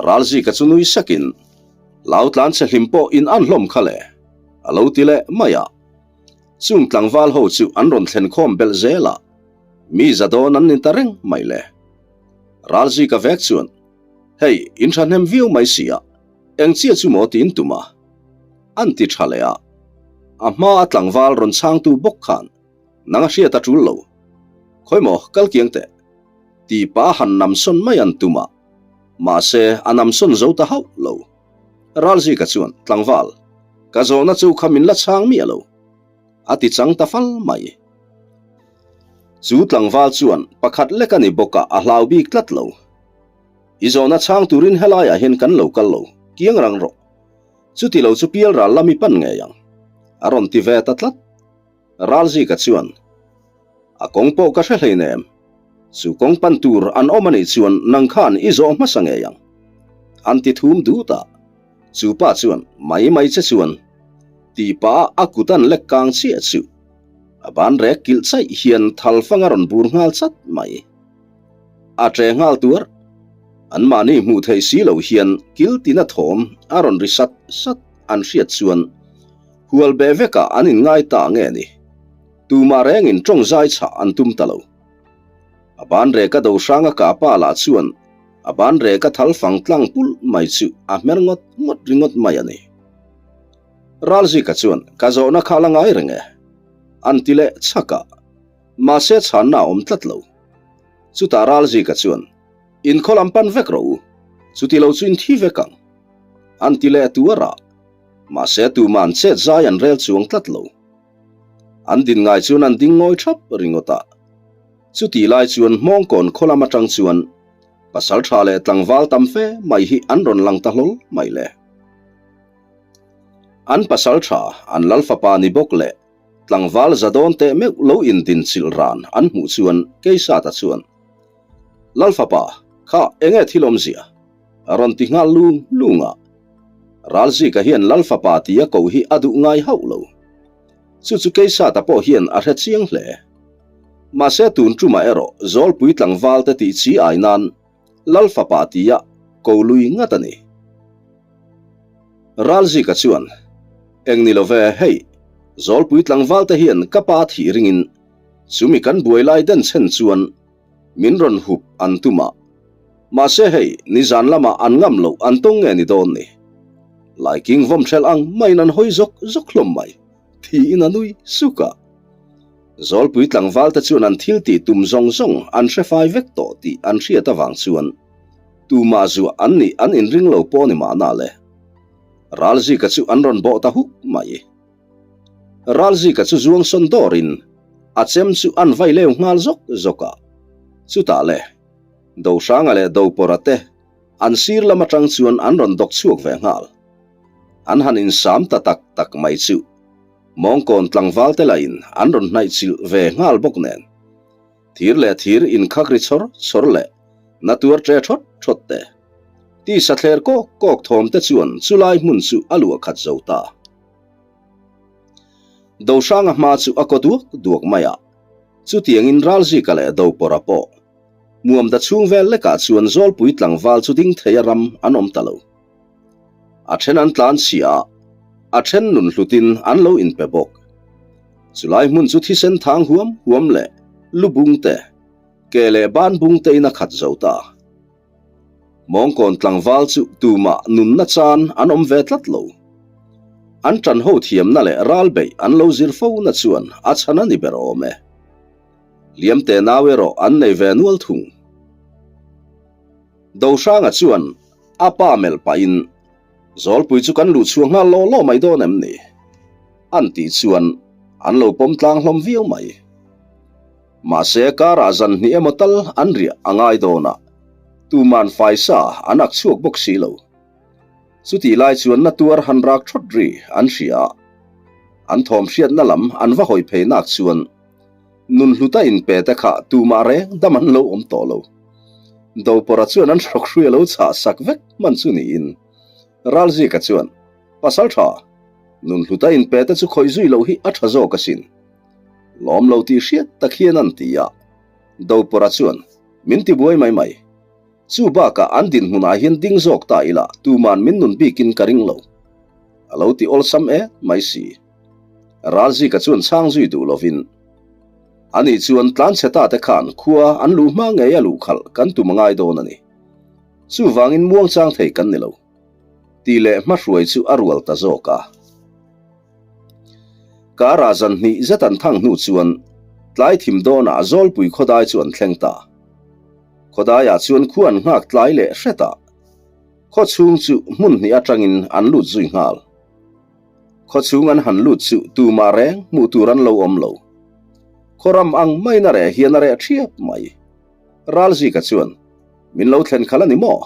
A: Ralzika chu nui sakin, Lau tlan che hlim pawh in an hlawm kha le, a lo ti leh mai a. Chung tlangval ho chu an rawn thlen khawm belh zel a, mi za dawn an ni ta reng mai le. Ralzika vek chuan, Hei, in thahnem viau mai si a, Eng chiah chu maw tiin tum a? An ti tha leh a. A hma a tlangval rawn chhangtu bawk khan nang a hriat a tul lo. Khawi maw kal kiang teh? Ti pa han namsawn mai an tum a. Mahse a namsawn zo ta hauh lo. Ralzika chuan tlangval, ka zawhna chu kha min la chhang miah lo. A ti chang ta fal mai. Chu tlangval chuan pakhat lek a ni bawk a a hlau bik tlat lo. I zawhna chhang turin helaiah hian kan lo kal lo, kiang rang rawh. Chuti lo chu pial ral lam i pan ngei ang, a rawn ti ve ta tlat. Ralzika chuan, A kawng pawh ka hre hleinem, chu kawng pan tur an awm a nih chuan nang khan i zawh hmasa ngei ang, an ti thum dut a. Chu pa chuan, Mai mai che chuan, tih pah a kut an lek kang chiah chu a ban rek kilh chaih hian thal fang a rawn bur nghal chat mai. A ṭe nghal tuar. Anmahni hmuh theih si lo hian kil tina thawm a rawn ri sat sat an hriat chuan hual beh vekah an inngai ta nge ni? Tumah rengin ṭawng zai chhah an tum ta lo. A ban reka do hranga kah pa lah chuan a ban reka thal fang tlang pulh mai chu a hmer ngawt ngawt ringawt mai a ni. Ralzika chuan ka zawhna kha la ngai reng e, an ti leh chhak a. Mahse chhanna a awm tlat lo. Chutah Ralzika chuan, In khaw lam pan vek rawh u, chuti lo chu in thi vek ang. An ti leh tuar a, mahse tuma'n chet zai an rel chuang tlat lo. An din ngai chuan an ding ngawi thap ringawt a. Chutih lai chuan Hmawngkawn khaw lam atang chuan pasal tha leh tlangval tam fe mai hi an rawn lang ta hlawl mai le. An pasal tha, an lal fapa ni bawk leh tlangval za dawn teh meuh lo indin chilh ran an hmuh chuan Keisata chuan, Lal fapa, kha enge thil awmzia? A rawn ti nghal lung lung a. Ralzika hian Lal fapa tia koh hi a duh ngai hauh lo. Chu chu Keisata pawh hian a hre chiang hle. Mahse tun tumah erawh Zawlpui tlangval te tih chi ai nan Lal fapa tia ko lui ngat a ni. Ralzika chuan, Eng ni lo ve, hei, Zawlpui tlangval te hian ka pa thih ringin chumi kan buai lai den chhen chuan min rawn hup an tum a. Mahse hei, nizan lamah an ngam loh an tawng nge ni dawn ni? Laiking vawm hrelh ang maiin an hawi zawk zawk hlawm mai, tiin a nui suk a. Zawlpui tlangval te chuan an thil tih tum zawng zawng an hre fai vek tawh tih an hriat avang chuan tumah zuah an nih an inring lo pawh ni mahna le. Ralzika chu an rawn bawh ta huk mai. Ralzika chu zuang sawn dawrin a chem chu an vai leu nghal zawk zawk a. Chutah le, Dohranga leh Dopawrha te an sir lam atang chuan an rawn dawk chhuak ve nghal. An han insam ta tak tak mai chu Mawngkawn tlangval te lahin an rawn hnaih chilh ve nghal bawk nen. Thir leh thir inkhak ri chawr chawr leh na tuar ṭe ṭhawt ṭhawt te, tisa thler kawk kawk thawm te chuan chulai hmun chu a luah khat zo ta. Dohranga hma chu a kaw duak duak mai a, chutiangin Ralzika leh Dopawrha pawh Muamda chhung vel lekah chuan Zawlpui tlangval chu ding thei a ram an awm ta lo. A then an tlan chhia a, a then nun hlutin an lo inpe bawk. Chulai hmun chu thisen thang huam huam leh lu bung te, ke leh ban bung te in a khat zo ta. Mawngkawn tlangval chu tumah nunna chan an awm ve tlat lo. An ṭan ho thiamna leh ral beih an lo zir fo na chuan a chhan a ni ber awm e. Liamte nau erawh an nei ve nual thung. Dohranga chuan a pa melh pahin, Zawlpui chu kan luh chhuah nghal law law mai dawn em ni? An tih chuan an lo pawm tlang hlawm viau mai. Mahse karah zan hnih emaw tal an riah a ngai dawn a, tuman faisa an ak chhuak bawk si lo. Chutih lai chuan na tuar han rak thawt ri an hria a, an thawm hriatna lam an va hawi phei nak chuan nun hluta inpe te kha tumah reng dam an lo awm tawh lo. Dopawrha chuan an hrawk hrui a lo chhah sak vek hman chu niin Ralzika chuan, Pasal tha, nun hluta inpe te chu khawih zui loh hi a tha zawk asin. Lawm lo tih hriat tak hian an ti a. Dopawrha chuan, Min ti buai mai mai. Chu bakah an dinhmunah hian ding zawk ta ila tuman min nun bikin ka ring lo. A lo ti awlsam e mai si. Ralzika chuan chhang zui duh lovin, Ani chuan tlanchhe ta te khan khua an luh hma ngei a luh khalh kan tum a ngai dawn a ni. Chuvangin muangchang thei kan ni lo. Tih leh hmahruai chu a rual ta zawk a. Karah zan hnih zet an thang hnu chuan tlai thim dawnah Zawlpui khawdai chu an thleng ta. Khawdaiah chuan khua an nghak tlai leh hret a. Khaw chhung chu hmun hnih atangin an lut zui nghal. Khaw chhung an han lut chu tumah reng hmuh tur an lo awm lo. Khaw ram ang maiin a reh hian a reh thiap mai. Ralzika chuan, Min lo thlen khalh a ni maw?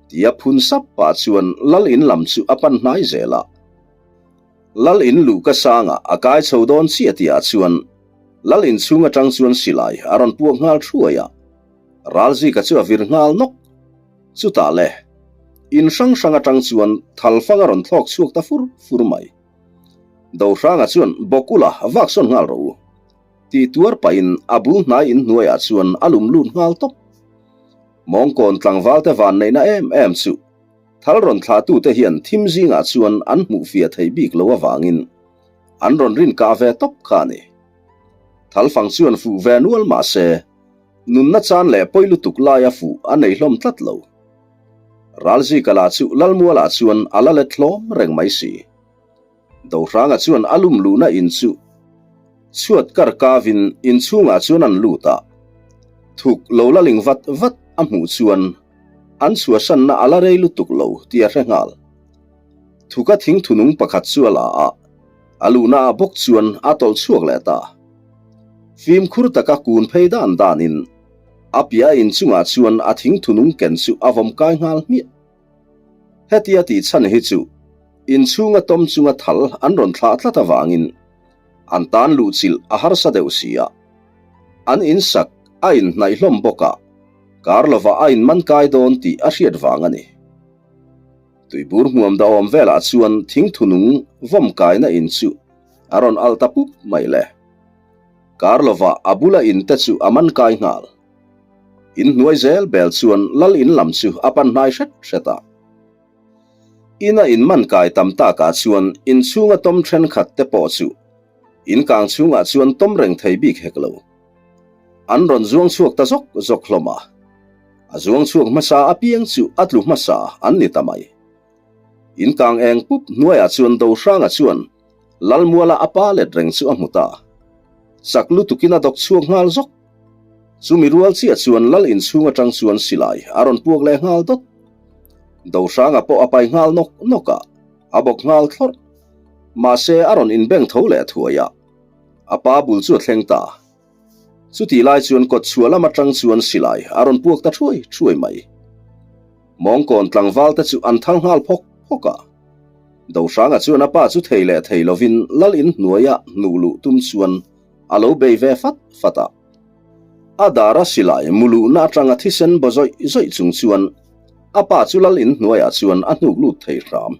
A: Tia phun sap pah chuan Lal in lam chu a pan hnai zel a. Lal in luh ka sangah a kai chho dawn chiah tihah chuan Lal in chhung atang chuan silai a rawn puak nghal thuai a. Ralzika chu a vir nghal nawk. Chutah le, in hrang hrang atang chuan thalfang a rawn thlawk chhuak ta fur fur mai. Dohranga chuan Bawkula vak sawn nghal rawh u, tih tuar pahin a bul hnai in hnuaiah chuan a lum lut nghal tawp. Mawngkawn tlangval te van neihna em em chu thal rawn thlahtute hian thim zingah chuan an hmuh fiah thei bik lo avangin an rawn rin kah ve tawp kha a ni. Thalfang chuan fuh ve nual mahse, Nunna chan leh pawi lutuk laia fuh a nei hlawm tlat lo. Ralzika lah chu Lalmualah chuan a la let hlawm reng mai si. Dohranga chuan a lum luhna in chu chhuat kar kavin inchhungah chuan an lut a, thuk lo la ling vat vat a hmuh chuan an chhuahsanna a la rei lutuk lo tih a hre nghal. Thuka thingthunung pakhat chu a la a. A luhna ah bawk chuan a tawlh chhuak leh ta. Fimkhur taka kun phei dan danin a piah in chungah chuan a thingthunung ken chu a vawm kai nghal hmiah. Hetia tih chhan hi chu inchhunga tawm chunga thal an rawn thlah tlat avangin an tan luhchilh a harsa deuh si a. An insak a inhnaih hlawm bawk a, kar lovah a inman kai dawn tih a hriat vang a ni. Tuibur hmuam dahawm velah chuan thingthunung vawm kaina in chu a rawn alh ta pup mai le. Kar lovah a bula in te chu a man kai nghal. In hnuai zel bel chuan lal in lam chu a pan hnai hret hret a. In a in man kai tam takah chuan in chhunga tawm thenkhat te pawh chu in kang chhungah chuan tawm reng thei bik hek lo. An rawn zuang chhuak ta zawk zawk hlawm a. A zuang chhuak hmasa apiang chu a tlu hmasa an ni ta mai. In kang eng pup hnuaiah chuan Dohranga chuan Lalmuala a pa let reng chu a hmu ta. Chak lutukin a dawk chhuak nghal zawk. Chumi rual chiah chuan Lal inchhung atang chuan silai a rawn puak leh nghal dawt. Dohranga pawh a pai nghal nawk nawk a, a bawk nghal thlawrh. Mahse a rawn inbeng tho leh thuai a, a pa bul chu a thleng ta. Chutih lai chuan kawt chhuah lam atang chuan silai a rawn puak ta thuai thuai mai. Mawngkawn tlangval te chu an thal nghal phawk phawk a. Dohranga chuan a pa chu thei leh thei lovin Lal in hnuaia hnuh luh tum chuan a lo bei ve fat fat a. A dara silai mu luhna atanga thisen baw zawih zawih chung chuan a pa chu Lal in hnuaiah chuan a hnuk lut thei hram.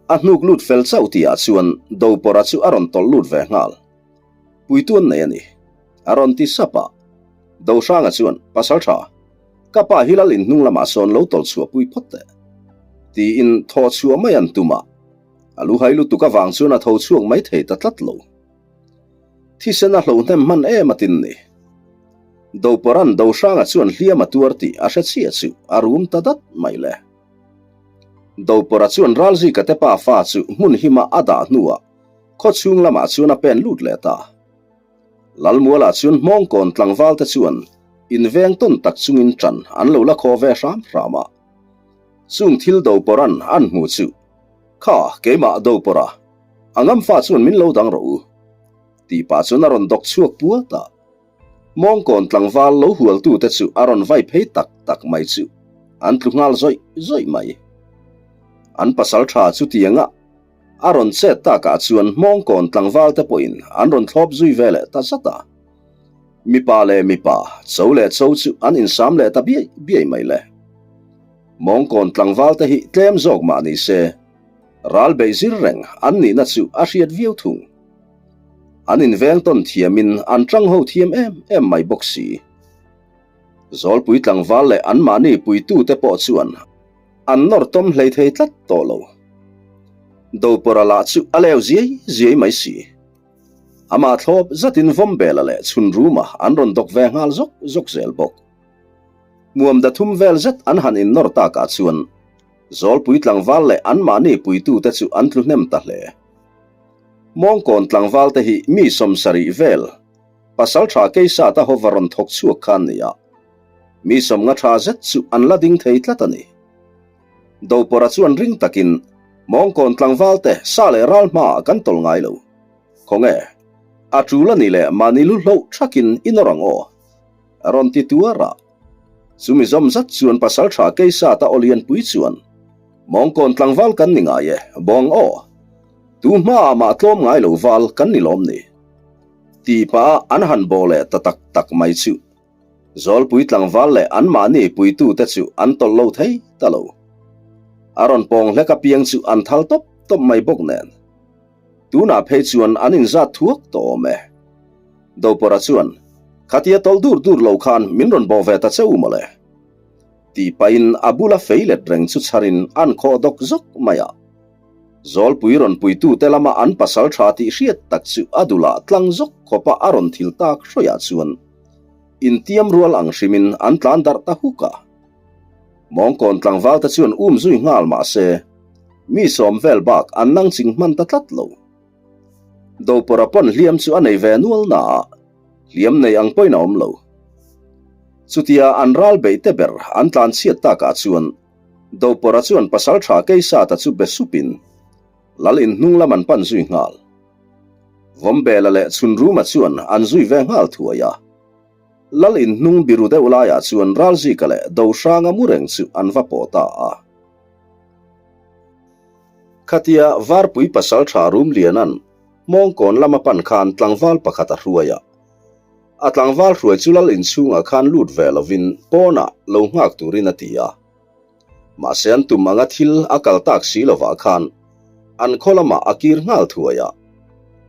A: A hnuk lut fel chauh tihah chuan Dopawrha chu a rawn tawlh lut ve nghal. Puitu an nei a ni. A rawn ti sap a. Dohranga chuan, Pasal tha, ka pa hi lal in hnung lamah sawn lo tawlh chhuah pui phawt teh. Tiin thaw chhuah mai an tum a. A lu hai lutuk avang chuan a tho chhuak mai thei ta tlat lo. Thisen a hlo hnem hman em a tin ni. Doparan Dohranga chuan hliam a tuar tih a hre chiah chu a rum ta dat mai le. Dopawrha chuan Ralzika te pa fa chu hmun hima a dah hnuah Khaw chhung lamah chuan a pen lut leh ta. Lalmualah chuan Hmawngkawn tlangval te chuan inveng tawn tak chungin ṭan an lo la khaw ve hram hram a. Chung thil Dopawrha'n an hmu chu, Kha, keimah Dopawrha, a ngamfa chuan min lo dang rawh u, tih pah chuan a rawn dawk chhuak puat a. Mawngkawn tlangval lo hualtute chu a rawn vai phei tak tak mai chu an tlu nghal zawih zawih mai. An pasal tha chutianga a rawn chet takah chuan Hmawngkawn tlangval te pawhin an rawn thlawp zui ve leh ta zat a. Mipa leh mipa, cho leh cho chu an insam leh ta biai biai mai le. Mawngkawn tlangval te hi tlem zawk mah ni se, ral beih zir reng an nihna chu a hriat viau thung. An inveng tawn thiamin an tang ho thiam em em mai bawk si. Zawlpui tlangval leh anmahni puitute pawh chuan an nawr tawm hlei thei tlat tawh lo. Dopawrha lah chu a leu ziai ziai mai si. Amah thlawp zatin Vawmbela leh Chhunruma an rawn dawk ve nghal zawk zawk zel bawk. Hmuam dathum vel zet an han innawr takah chuan Zawlpui tlangval leh anmahni puitute chu an tlu hnem ta hle. Mawngkawn tlangval te hi mi sawmsarih vel pasal tha Keisata hova rawn thawk chhuak kha an ni a, mi sawmnga tha zet chu an la ding thei tlat a ni. Dopawrha chuan ring takin Mawngkawn tlangval te sa leh ral hmaah kan tawlh ngai lo. Khawnge, a tul a ni leh mahni lu hloh thakin i nawr ang aw? A rawn ti tuar a. Chumi zawm zat chuan pasal tha Keisata aw lianpui chuan Mawngkawn tlangval kan ni ngai e, bawng aw. Tu hmaah mah tlawm ngai lo val kan ni lawm ni. Tih pah a an han bawh leh ta tak tak mai chu. Zawlpui tlangval leh anmahni puitute chu an tawlh lo thei ta lo. A rawn pawng hlek apiang chu an thal tawp tawp mai bawk nen. Tunah phei chuan an inzat thuak tawh awm e. Dopawrha chuan, Khatia tawlh dur dur lo khan min rawn bawh ve ta che u mawle. Tih pahin a bula fei let reng chu chharin an khawh dawk zawk mai a. Zawlpui rawn puitute lama an pasal tha tih hriat tak chu a dulah tlang zawk khawpa a rawn thil tak hrawiah chuan intiam rual ang hrimin an tlan darh ta huk a. Mawngkawn tlangvalte chuan um zui nghal mah se mi sawm vel bak an nang ching hman ta tlat lo. Dopawrha pawn hliam chu a nei ve nual naah hliam nei ang pawhin a awm lo. Chutia an ral beih te ber an tlan chhiat takah chuan Dopawrha chuan pasal tha Keisata chu be supin. Lal in hnung lam an pan zui nghal. Vawmbela leh Chhunruma chuan an zui ve nghal thuai a. Lal in hnung biru deuh laiah chuan Ralzika leh Dohranga mu reng chu an va pawh ta a. Khatia Varpui pasaltha Rumliana'n Hmawngkawn lama pan khan tlangval pakhat a hruai a. A tlangval hruai chu lal inchhungah khan lut ve lovin pawnah lo nghak turin a ti a. Mahse an tum anga thil a kal tak si lovah khan an khaw lamah a kir nghal thuai a.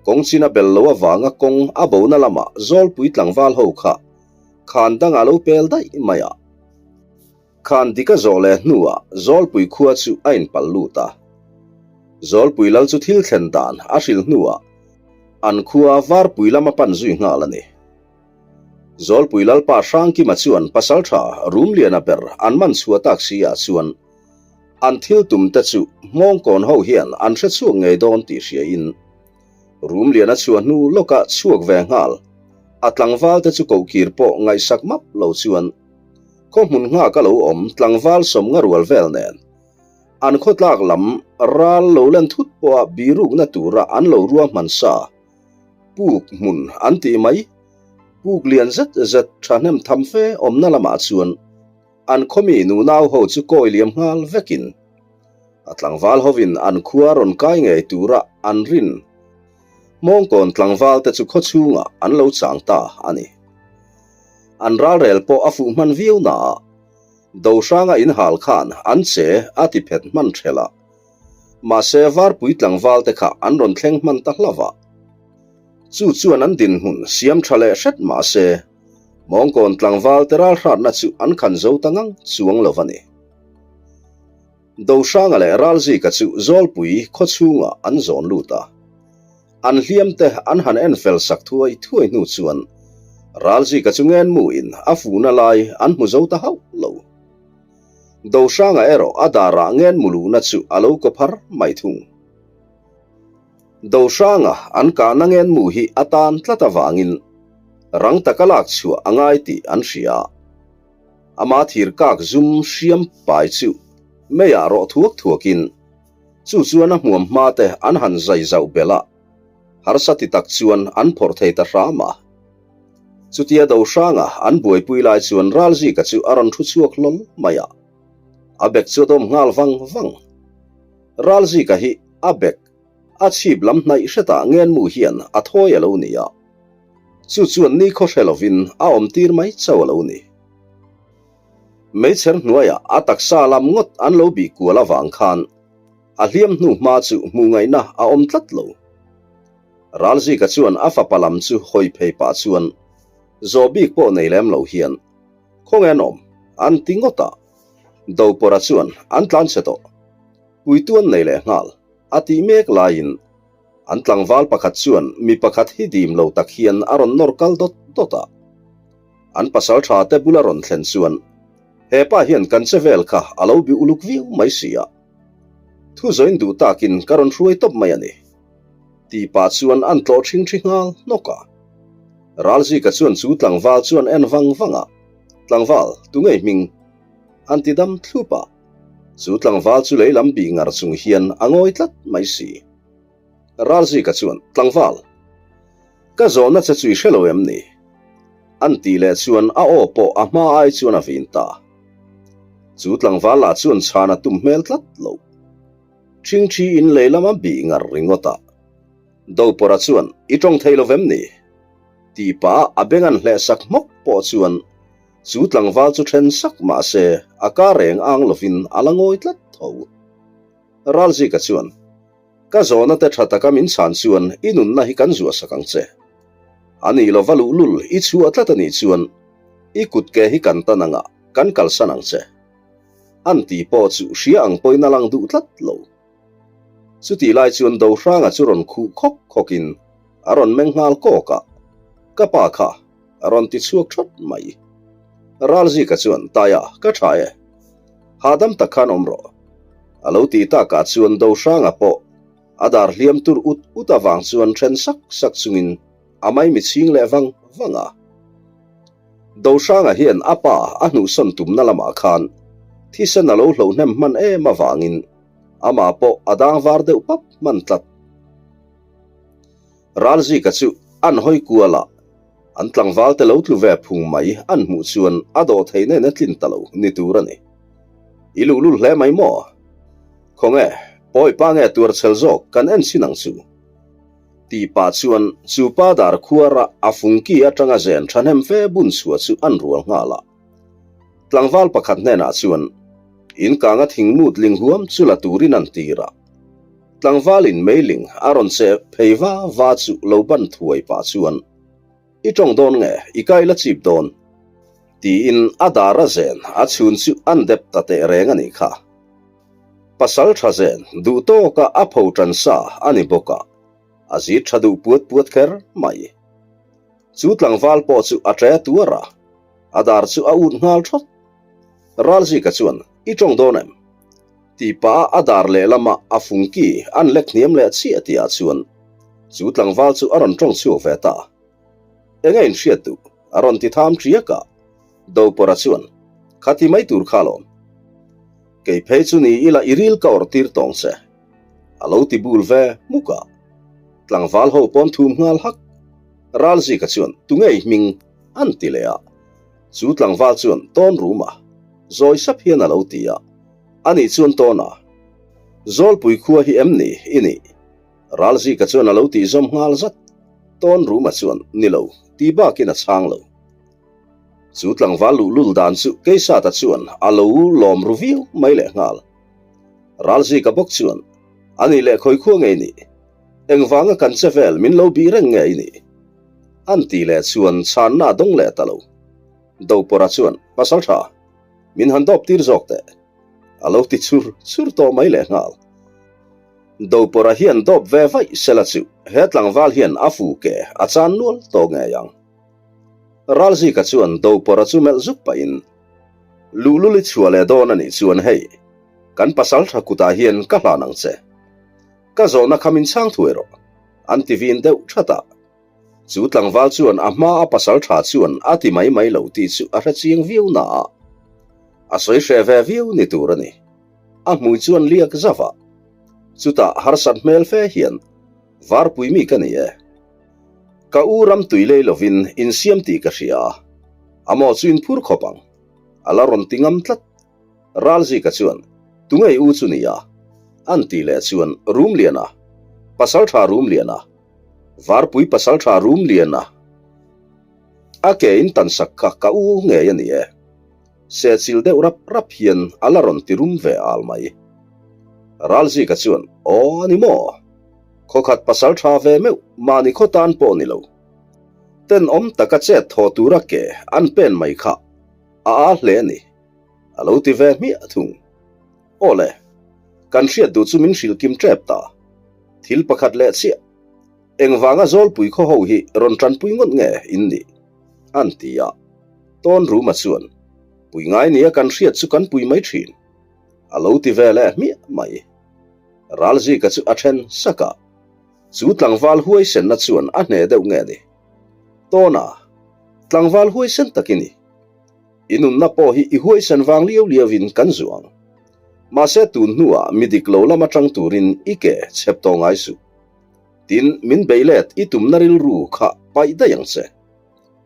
A: Kawng chin a bel lo avanga kawng a bona lamah Zawlpui tlangval ho kha khan dangah lo pel daih mai a. Khan dik a zawh leh hnuah Zawlpui khua chu a inpalh lut a. Zawlpui lal chu thil thlen dan a hrilh hnuah an khua Varpui lam a pan zui nghal a ni. Zawlpui lalpa Hrangkima chuan pasaltha Rumliana ber an man chhuah tak si ah chuan an thil tum te chu Hmawngkawn ho hian an hre chhuak ngei dawn tih hria in Rumliana chhuah hnu lawkah chhuak ve nghal a tlangval te chu kohkir pawh ngaihsak map lo chuan Khaw hmun nghak a lo awm tlangval sawmnga rual vel nen an khawtlak lam ral lo len thut pawha birukna tura an lo ruahman sa puk hmun an tih mai. Puk lian zet zet thahnem tham fe awmna lamah chuan an khawmi nunau ho chu kawi liam nghal vekin a tlangval hovin an khua rawn kai ngei tura an rin Hmawngkawn tlangval te chu khaw chhungah an lo chang ta a ni. An ralrel pawh a fuh hman viau naah Dohranga inhal khan an che a ti phet hman ṭhelh a. Mahse Varpui tlangval te kha an rawn thleng hman ta hlauh a. Chu chuan an dinhmun siam ṭha leh hret mahse Hmawngkawn tlangval te ralhratna chu an khan zo ta ngang chuang lo a ni. Dohranga leh Ralzika chu Zawlpui khaw chhungah an zawn lut a. An hliam te an han en fel sak thuai thuai hnu chuan Ralzika chu ngenmuin a fuhna lai an hmu zo ta hauh lo. Dohranga erawh a darah ngenmu luhna chu a lo kaw phar mai thung. Dohranga an kahna ngenmu hi a tan tlat avangin rang taka lak chhuah a ngai tih an hria. Ama thir kak zum hriam pai chu meiah rawh thuak thuakin chu chuan a hmuam hma te an han zai zauh belh a, harsa ti tak chuan an phawrh thei ta hram a. Chutia Dohranga an buaipui lai chuan Ralzika chu a rawn thu chhuak hlawl mai a, a bek chu a dawm nghal vang vang. Ralzika hi a bek a chhip lam hnaih hretah ngenmu hian a thawi a lo ni a. Chu chuan nikhaw hre lovin a awm tir mai chauh a lo ni. Meichher hnuaiah a taksa lam ngawt an lo bih kual avang khan a hliam hnu hma chu hmuh ngaihna a awm tlat lo. Ralzika chuan a fapa lam chu hawi phei pah chuan zawh bik pawh nei lem lo hian Khawnge an awm? an ti ngawt a. Dopawrha chuan an tlan chhe tawh. Puitu an nei leh nghal a tih mek laiin An tlangval pakhat chuan mi pakhat hi dim lo tak hian a rawn nawr kal dawt dawt a. An pasal tha te bula rawn thlen chuan he pa hian kan che vel kha a lo bi uluk viau mai si a. Thu zawin duh takin ka rawn hruai tawp mai a ni. Tih pah chuan an tlawh ṭhing ṭhi nghal hnawk a. Ralzika chuan chu tlangval chuan en vang vang a, Tlangval, tunge i hming? An ti dam thlup a. Chu tlangval chu lei lam bih ngar chung hian a ngawi tlat mai si. Ralzika chuan, Tlangval, ka zawhna che chu i hre lo em ni? An tih leh chuan a aw pawh a hma ai chuan a vin ta. Chu tlangval lah chuan chhan a tum hmel tlat lo. Ṭhingṭhi in lei lama bih ngar ringawt a. Dopawrha chuan, I ṭawng thei lo vem ni? Tih pah a beng an hleh sak hmawk pawh chuan chu tlangval chu ṭhen sak mah se a ka reng ang lovin a la ngawi tlat tho. Ralzika chuan, Ka zawhna te tha taka min chhan chuan i nunna hi kan zuah sak ang che. A nih lova luhlul i chhuah tlat a nih chuan i kut ke hi kan tan anga kan kalsan ang che. An tih pawh chu hria ang pawhin a lang duh tlat lo. Chutih lai chuan Dohranga chu rawn khuh khawk khawkin a rawn meng nghal kawk a, Ka pa kha a rawn ti chhuak thawt mai. Ralzika chuan, Taia, ka tha e. Hahdam tak khan awm rawh. A lo tih takah chuan Dohranga pawh a dar hliam tur ut ut avang chuan then sak sak chungin a maimi chhing leh vang vang a. Dohranga hian a pa a hnuhsawn tumna lamah khan thisen a lo hlohnem hman em avangin. Amah pawh a dang var deuh pap hman tlat. Ralzika chu an hawi kual a, an tlangval te lo tlu ve phung mai an hmuh chuan a dawh theih nen a tlin ta lo ni tur a ni. I luhlul hle mai maw? Khawnge, pawi pa nge tuar chhel zawk kan en chin ang chu? Tih pah chuan chu pa dar khuara a fungki atanga zen thahnem fe bun chhuah chu an rual nghal a. Tlangval pakhat hnenah chuan in kanga thingmut ling huam chu la turin an tir a. Tlangvalin meiling a rawn che phei va va chu lo ban thuai pah chuan, I tawng dawn nge i kai la chip dawn? Tiin a dar a zen a chhun chu an dep ta teh reng a nih kha. Pasal tha zen duh tawka a pho tan sa a ni bawk a, a zit tha duh puat puat kher mai. Chu tlangval pawh chu a ṭe tuar a, a dar chu a ut nghal thawt. Ralzika chuan, I tawng dawn em? Tih pah a dar lehlama a fungki an lek hniam leh chiah tihah chuan chu tlangval chu a rawn tawng chhuak ve ta. Eng a inhriat duh? a rawn ti tham ṭiak a. Dopawrha chuan, Kha ti mai tur kha alawm. Kei phei chu ni ila i ril ka awrh tir tawng che. A lo ti bul ve hmuk a. Tlangval ho pawn thum nghal hak. Ralzika chuan, Tunge i hming? an ti leh a. Chu tlangval chuan tawn rum a, zawi sap hian a lo ti a. Ani chuan tawn a, Zawlpui khua hi em ni i nih? Ralzika chuan a lo tih zawm nghal zat. Tawn ruma chuan, Ni lo, ti bakin a chhang lo. Chu tlangval luhlul dan chu Keisata chuan a lo lawm ru viau mai leh nghal. Ralzika bawk chuan, Ani leh khawi khua nge i nih? Engvanga kan che vel min lo bih reng nge i nih? An tih leh chuan chhanna a dawng leh ta lo. Dopawrha chuan, Pasal tha, min han dawp tir zawk teh. A lo ti chur chur tawh mai leh nghal. Dopawrha hian dawp ve vaih sela chu he tlangval hian a fu ke a chan nual tawh ngei ang. Ralzika chuan Dopawrha chu melh zuk pahin, Luhlul i chhuah leh dawn a nih chuan hei, kan pasal tha kutah hian ka hlan ang che. Ka zawhna kha min chhang thuai rawh. An ti vin deuh that a. Chu tlangval chuan a hma a pasal tha chuan a ti mai mai lo tih chu a hre chiang viau na a, a sawi hre ve viau ni tur a ni. A hmui chuan liak zauh a. Chutah harsat hmel fe hian, Varpui mi ka ni e. Ka u ram tui lei lovin insiam tih ka hria a, a maw chu inphur khawp ang. A la rawn ti ngam tlat. Ralzika chuan, Tungei u chu nia? An tih leh chuan, Rumliana, Pasaltha Rumliana, Varpui Pasaltha Rumliana, a ke in tan sak kha ka u ngei a ni e. Sehchilh deuh rap rap hian a la rawn ti rum ve al mai. Ralzika chuan, Aw a ni maw? Khawkhat Pasaltha ve meuh mahni khaw tan pawh ni lo. Tenawm taka chet thaw tura ke an pen mai kha a a hle a ni. A lo ti ve hmiah thung. Aw le, kan hriat duh chu min hrilh kim tep ta. Thil pakhat leh chiah. Engvanga Zawlpui khaw ho hi rawn tanpui ngawt nge in nih? An ti a. Tawn Ruma chuan, Pui ngai nia kan hriat chu kan pui mai thin. A lo ti ve leh hmiah mai. Ralzika chu a then sak a. Chu tlangval huaisenna chuan a hneh deuh nge ni? Tawna, tlangval huaisen tak i ni. I nunna pawh hi i huaisen vang liau liauin kan zuang. Mahse tun hnuah mi dik lo lam atang turin i ke chhep tawh ngai suh. Tin, min bei let i tumna rilru kha paih daih ang che.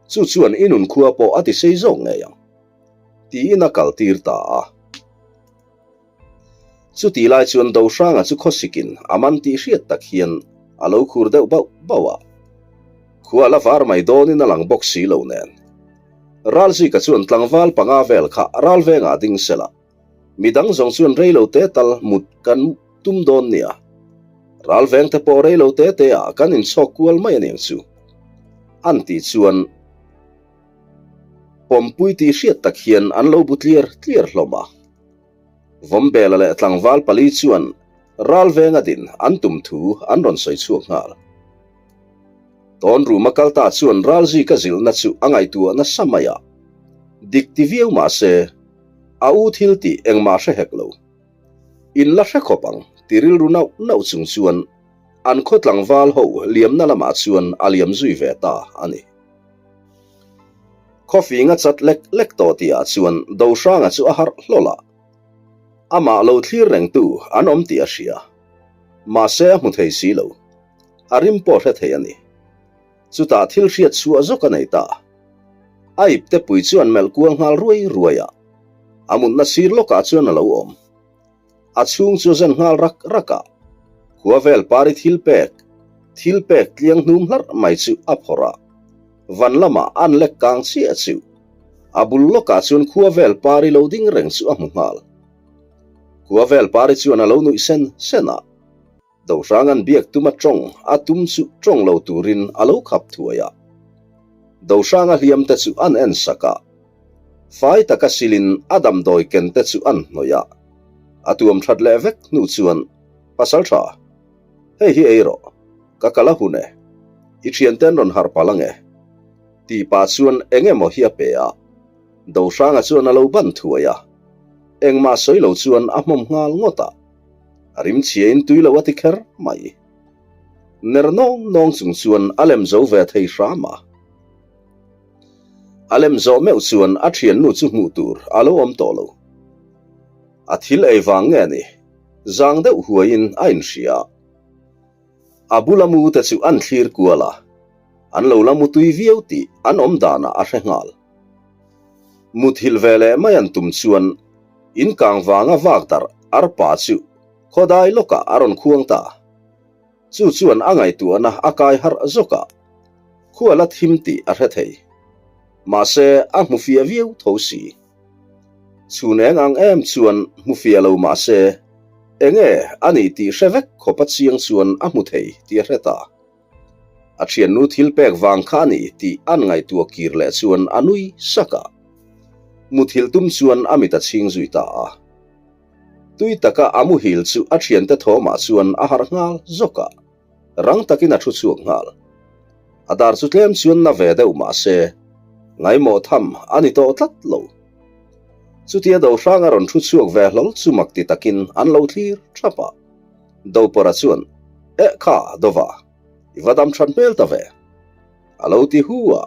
A: Chu chuan i nun khua pawh a ti sei zawk ngei ang. Tiin a kal tir ta a. Chutih lai chuan Dohranga chu khawsikin a man tih hriat tak hian a lo khur deuh bauh bauh a. Khua la var mai dawnin a lang bawk si lo nen. Ralzika chuan tlangval panga vel kha ralvengah ding sela, midang zawng chuan reilo te tal mut kan tum dawn nia. Ralveng te pawh reilo te te ah kan inchhawk kual mai aniang chu. An tih chuan pawmpui tih hriat tak hian an lo bu tliar tliar hlawm a. Vawmbela leh tlangval pali chuan ralvenga din an tum thu an rawn sawi chhuak nghal. Tawn ruma kal ta chuan ralzika zilhna chu a ngaihtuah nasa mai a, dik ti viau mah se, a u thil tih engmah hre hek lo. In la hre khawp ang ti rilru nauh nauh chung chuan an khaw tlangval ho liamna lamah chuan a liam zui ve ta a ni. Khawfing a chat lek lek tawh tihah chuan Dohranga chu a harh hlawl a. Amah lo thlir rengtu an awm tih a hria. Mahse a hmu thei si lo. A rim pawh hre thei a ni. Chutah thil hriat chhuah zawk a nei ta. A ipte pui chuan melh kual nghal ruai ruai a. A mutna sir lawkah chuan a lo awm. A chhung chu a zen nghal rak rak a. Khua vel pari thil pek, thil pek tliang hnum hlarh mai chu a phawrh a. Van lamah an lek kang chiah chu. A bul lawkah chuan khua vel pari lo ding reng chu a hmu nghal. Khua vel pari chuan a lo nuih sen sen a. Dohranga'n biak tuma tawng a tum chu tawng lo turin a lo khap thuai a. Dohranga hliam te chu an en sak a. Fai taka silin a damdawi ken te chu an hnawih a. A tuam that leh vek hnu chuan, Pasal tha, hei hi ei rawh, ka kal a hun e. I thiante an rawn harh palh ange. Tih pah chuan eng emaw hi a pe a. Dohranga chuan a lo ban thuai a. Engmah sawi lo chuan a hmawm nghal ngawt a. A rim chhia in tui lo a ti kher mai. Ner nawng nawng chung chuan a lem zo ve thei hram a. A lem zawh meuh chuan a thiannu chu hmuh tur a lo awm tawh lo. A thil ei vang nge ni, zang deuh huaiin a inhria. A bula mu te chu an thlir kual a, an lo la mu tui viau tih an awm danah a hre nghal. Muthilh ve leh mai an tum chuan In kang vanga vak darh arpa chu khawdai lawkah a rawn khuang ta. Chu chuan a ngaihtuahna a kai harh zawk a, khua la thim tih a hre thei. Mahse, a hmu fiah viau tho si. Chhun eng ang em chuan hmu fiah lo mahse, enge a nih tih hre vek khawpa chiang chuan a hmu thei tih a hre ta. A thiannu thil pek vang kha a ni tih an ngaihtuah kir leh chuan a nui sak a. Muthilh tum chuan a mit a chhing zui ta a. Tui taka a muhil chu a thiante thawmah chuan a harh nghal zawk a, rang takin a thu chhuak nghal. A dar chu tlem chuan na ve deuh mah se, ngaimawh tham a ni tawh tlat lo. Chutia Dohrang a rawn thu chhuak ve hlawl chu mak ti takin an lo thlir thap a. Dopawra chuan, Eh kha, Dova, i va dam that hmel ta ve. A lo ti hu a.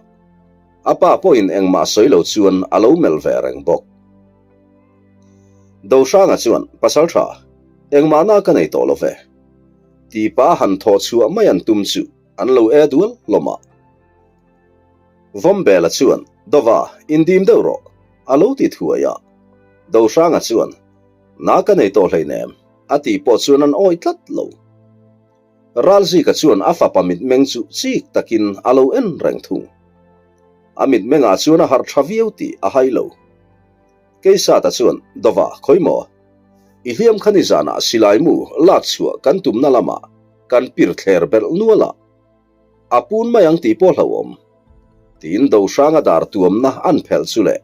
A: A pa pawhin engmah sawi lo chuan a lo melh ve reng bawk. Dohranga chuan, Pasal tha, engmah na ka nei tawh lo ve. Ti pa han thawh chhuah mai an tum chu an lo e dual hlawm a. Vawmbela chuan, Dova, indim deuh rawh, a lo ti thuai a. Dohranga chuan, Na ka nei tawh hleinem. A tih pawh chuan an awih tlat lo. Ralzika chuan a fapa mitmeng chu chik takin a lo en reng thung. A mitmengah chuan a harh tha viau tih a hai lo. Keisata chuan, Dova, khawi maw? I hliam kha nizanah silai mu lak chhuah kan tumna lamah kan pir thler belh nual a. A pun mai ang tih pawh hlauhawm. Tiin Dohranga dar tuamna an phelh chu le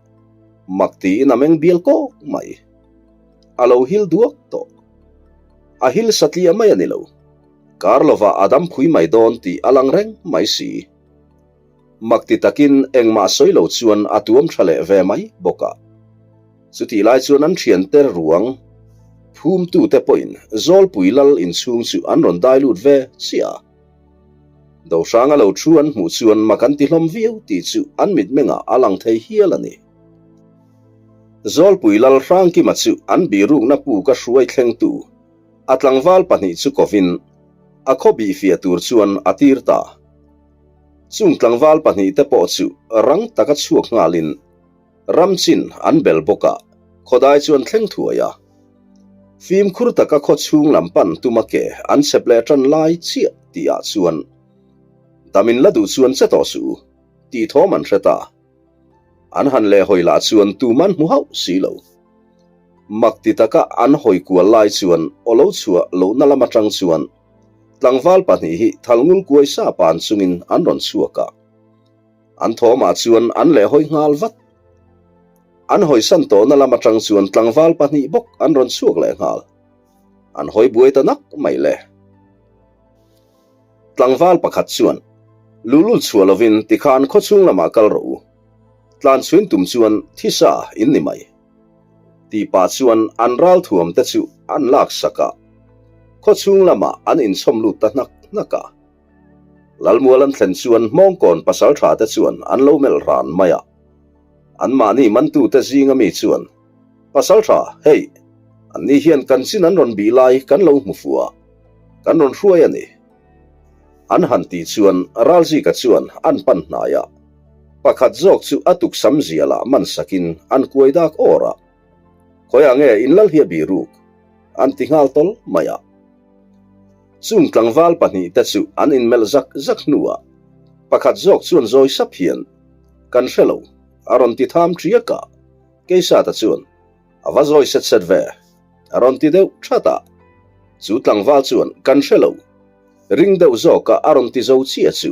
A: mak tiin a meng bial kawk mai. A lo hil duak tawh. A hil satliah mai a ni lo. Kar lovah a dam phui mai dawn tih a lang reng mai si. Mak ti takin engmah sawi lo chuan a tuam tha leh ve mai bawk a. Chutih lai chuan an thiante ruang phumtute pawhin Zawlpui lal inchhung chu an rawn dai lut ve chiah a. Dohranga lo thu an hmuh chuan mak an ti hlawm viau tih chu an mitmengah a lang thei hial a ni. Zawlpui Lal Hrangkima chu an birukna puk a hruai thlengtu a tlangval pahnih chu kovin a khaw bihfiah tur chuan a tir ta. Chung tlangval pahnihte pawh chu rang taka chhuak nghalin Ram chin an bel bawk a, khawdai chu an thleng thuai a. Fimkhur taka khaw chhung lam pan tuma ke an chep leh tan lai chiah tih ah chuan Damin la duh chuan che tawh suh u tih thawm an hre ta. An han leh hawi lah chuan tuman hmu hauh si lo. Mak ti taka an hawi kual lai chuan aw lo chhuah lohna lam atang chuan tlangval pahnih hi thalngul kuai sa pan chungin an rawn chhuak a. An thawmah chuan an leh hawi nghal vat. An hawisan tawhna lam atang chuan tlangval pahnih bawk an rawn chhuak leh nghal. An hawi buai ta nak mai le. Tlangval pakhat chuan, Lulul chhuah lovin tikhan khawchhung lamah kal rawh u. Tlan chhuin tum chuan thisa in ni mai. Tih pah chuan an ralthuam te chu an laksak a, khawchhung lamah an inchhawm lut ta hnak hnak a. Lalmual an thlen chuan Hmawngkawn pasaltha te chuan an lo melh ran mai a. Anmahni mantute zinga mi chuan, Pasaltha, hei! Anni hian kan chin an rawn bih lai kan lo hmu fuh a, kan rawn hruai a ni. An han tih chuan Ralzika chuan an pan hnai a, pakhat zawk chu a tuksam zialah man sakin an kuai dak awr a. Khawiah nge in lal hi a bih ruk? An ti nghal tawl mai a. Chung tlangval pahnihte chu an inmelh zak zak hnuah pakhat zawk chuan zawi sap hian, Kan hre lo, a rawn ti tham ṭiak a. Keisata chuan, A va zawi set set ve, a rawn ti deuh ṭhat a. Chu tlangval chuan, Kan hre lo, ring deuh zawka a rawn ti zo chiah chu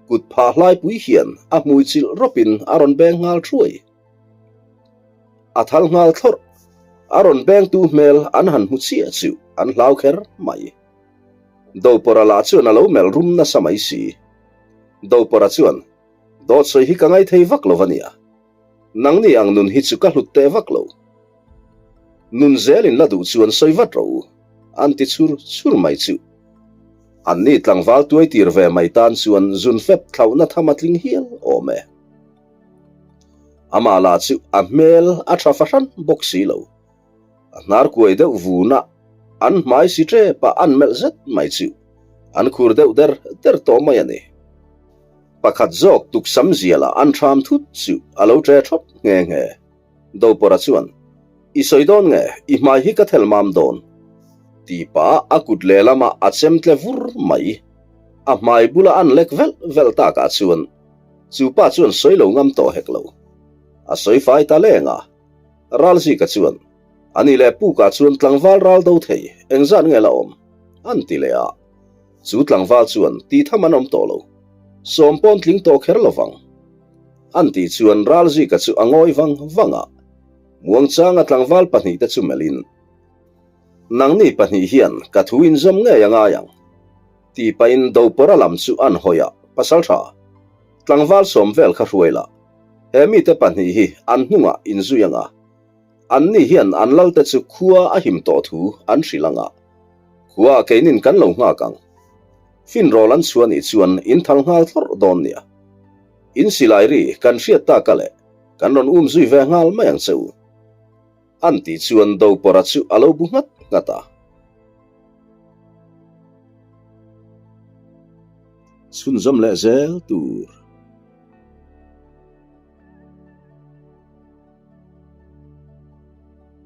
A: kut phah hlaipui hian a hmui chilh rawpin a rawn beng nghal ṭhuai. A thal nghal thlawrh. A rawn bengtu hmel an han hmu chiah chu an hlau kher mai. Dopawrha lah chuan a lo melh rum nasa mai si. Dopawrha chuan, Dawt sawi hi ka ngaithei vak lo ania. Nangni ang nun hi chu ka hlut teh vak lo. Nun zelin la duh chuan sawi vat rawh u, an ti chhur chhur mai chu. Anni tlangval tuai tir ve mai tan chuan zun fep thlauhna tham a tling hial awm e. Amah lah chu a hmel a tha fahran bawk si lo. A hnar kuai deuh vun a, an hmai si tep a an melh zet mai chu an khur deuh der der tawh mai a ni. Pakhat zawk tuksam zialah an thram thut chu a lo tre thawt nghe nghe. Dopawrha chuan, I sawi dawn nge, i hmai hi ka thel mam dawn? Ti pah a kut lehlamah a chem tle vur mai. A hmai bula an lek velh velh takah chuan Chu pa chuan sawi lo ngam tawh hek lo. A sawi fai ta leng a. Ralzika chuan, Ani leh Puka chuan tlangval ral do thei, engzat nge la awm? an ti leh a. Chu tlangval chuan ti tham an awm tawh lo. Sawm pawn tling tawh kher lo vang. An tih chuan Ralzika chu a ngawi vang vang a. Muangchanga tlangval pahnihte chu melhin, Nangni pahnih hian ka thu inzawm ngei a ngai ang. Tih pahin Dopawrha lam chu an hawi a, Pasaltha, tlangval sawm vel kha hruai la, he mite pahnih hi an hnungah inzui anga, anni hian an lalte chu khua a him tawh thu an hrilh anga, khua keinin kan lo nghak ang. Finrawl an chhuah nih chuan in thal nghal thlawrh dawn nia. In silai ri kan hriat taka leh kan rawn um zui ve nghal mai ang che u. An tih chuan Dopawrha chu a lo bu nghat nghat a. Chhunzawm leh zel tur.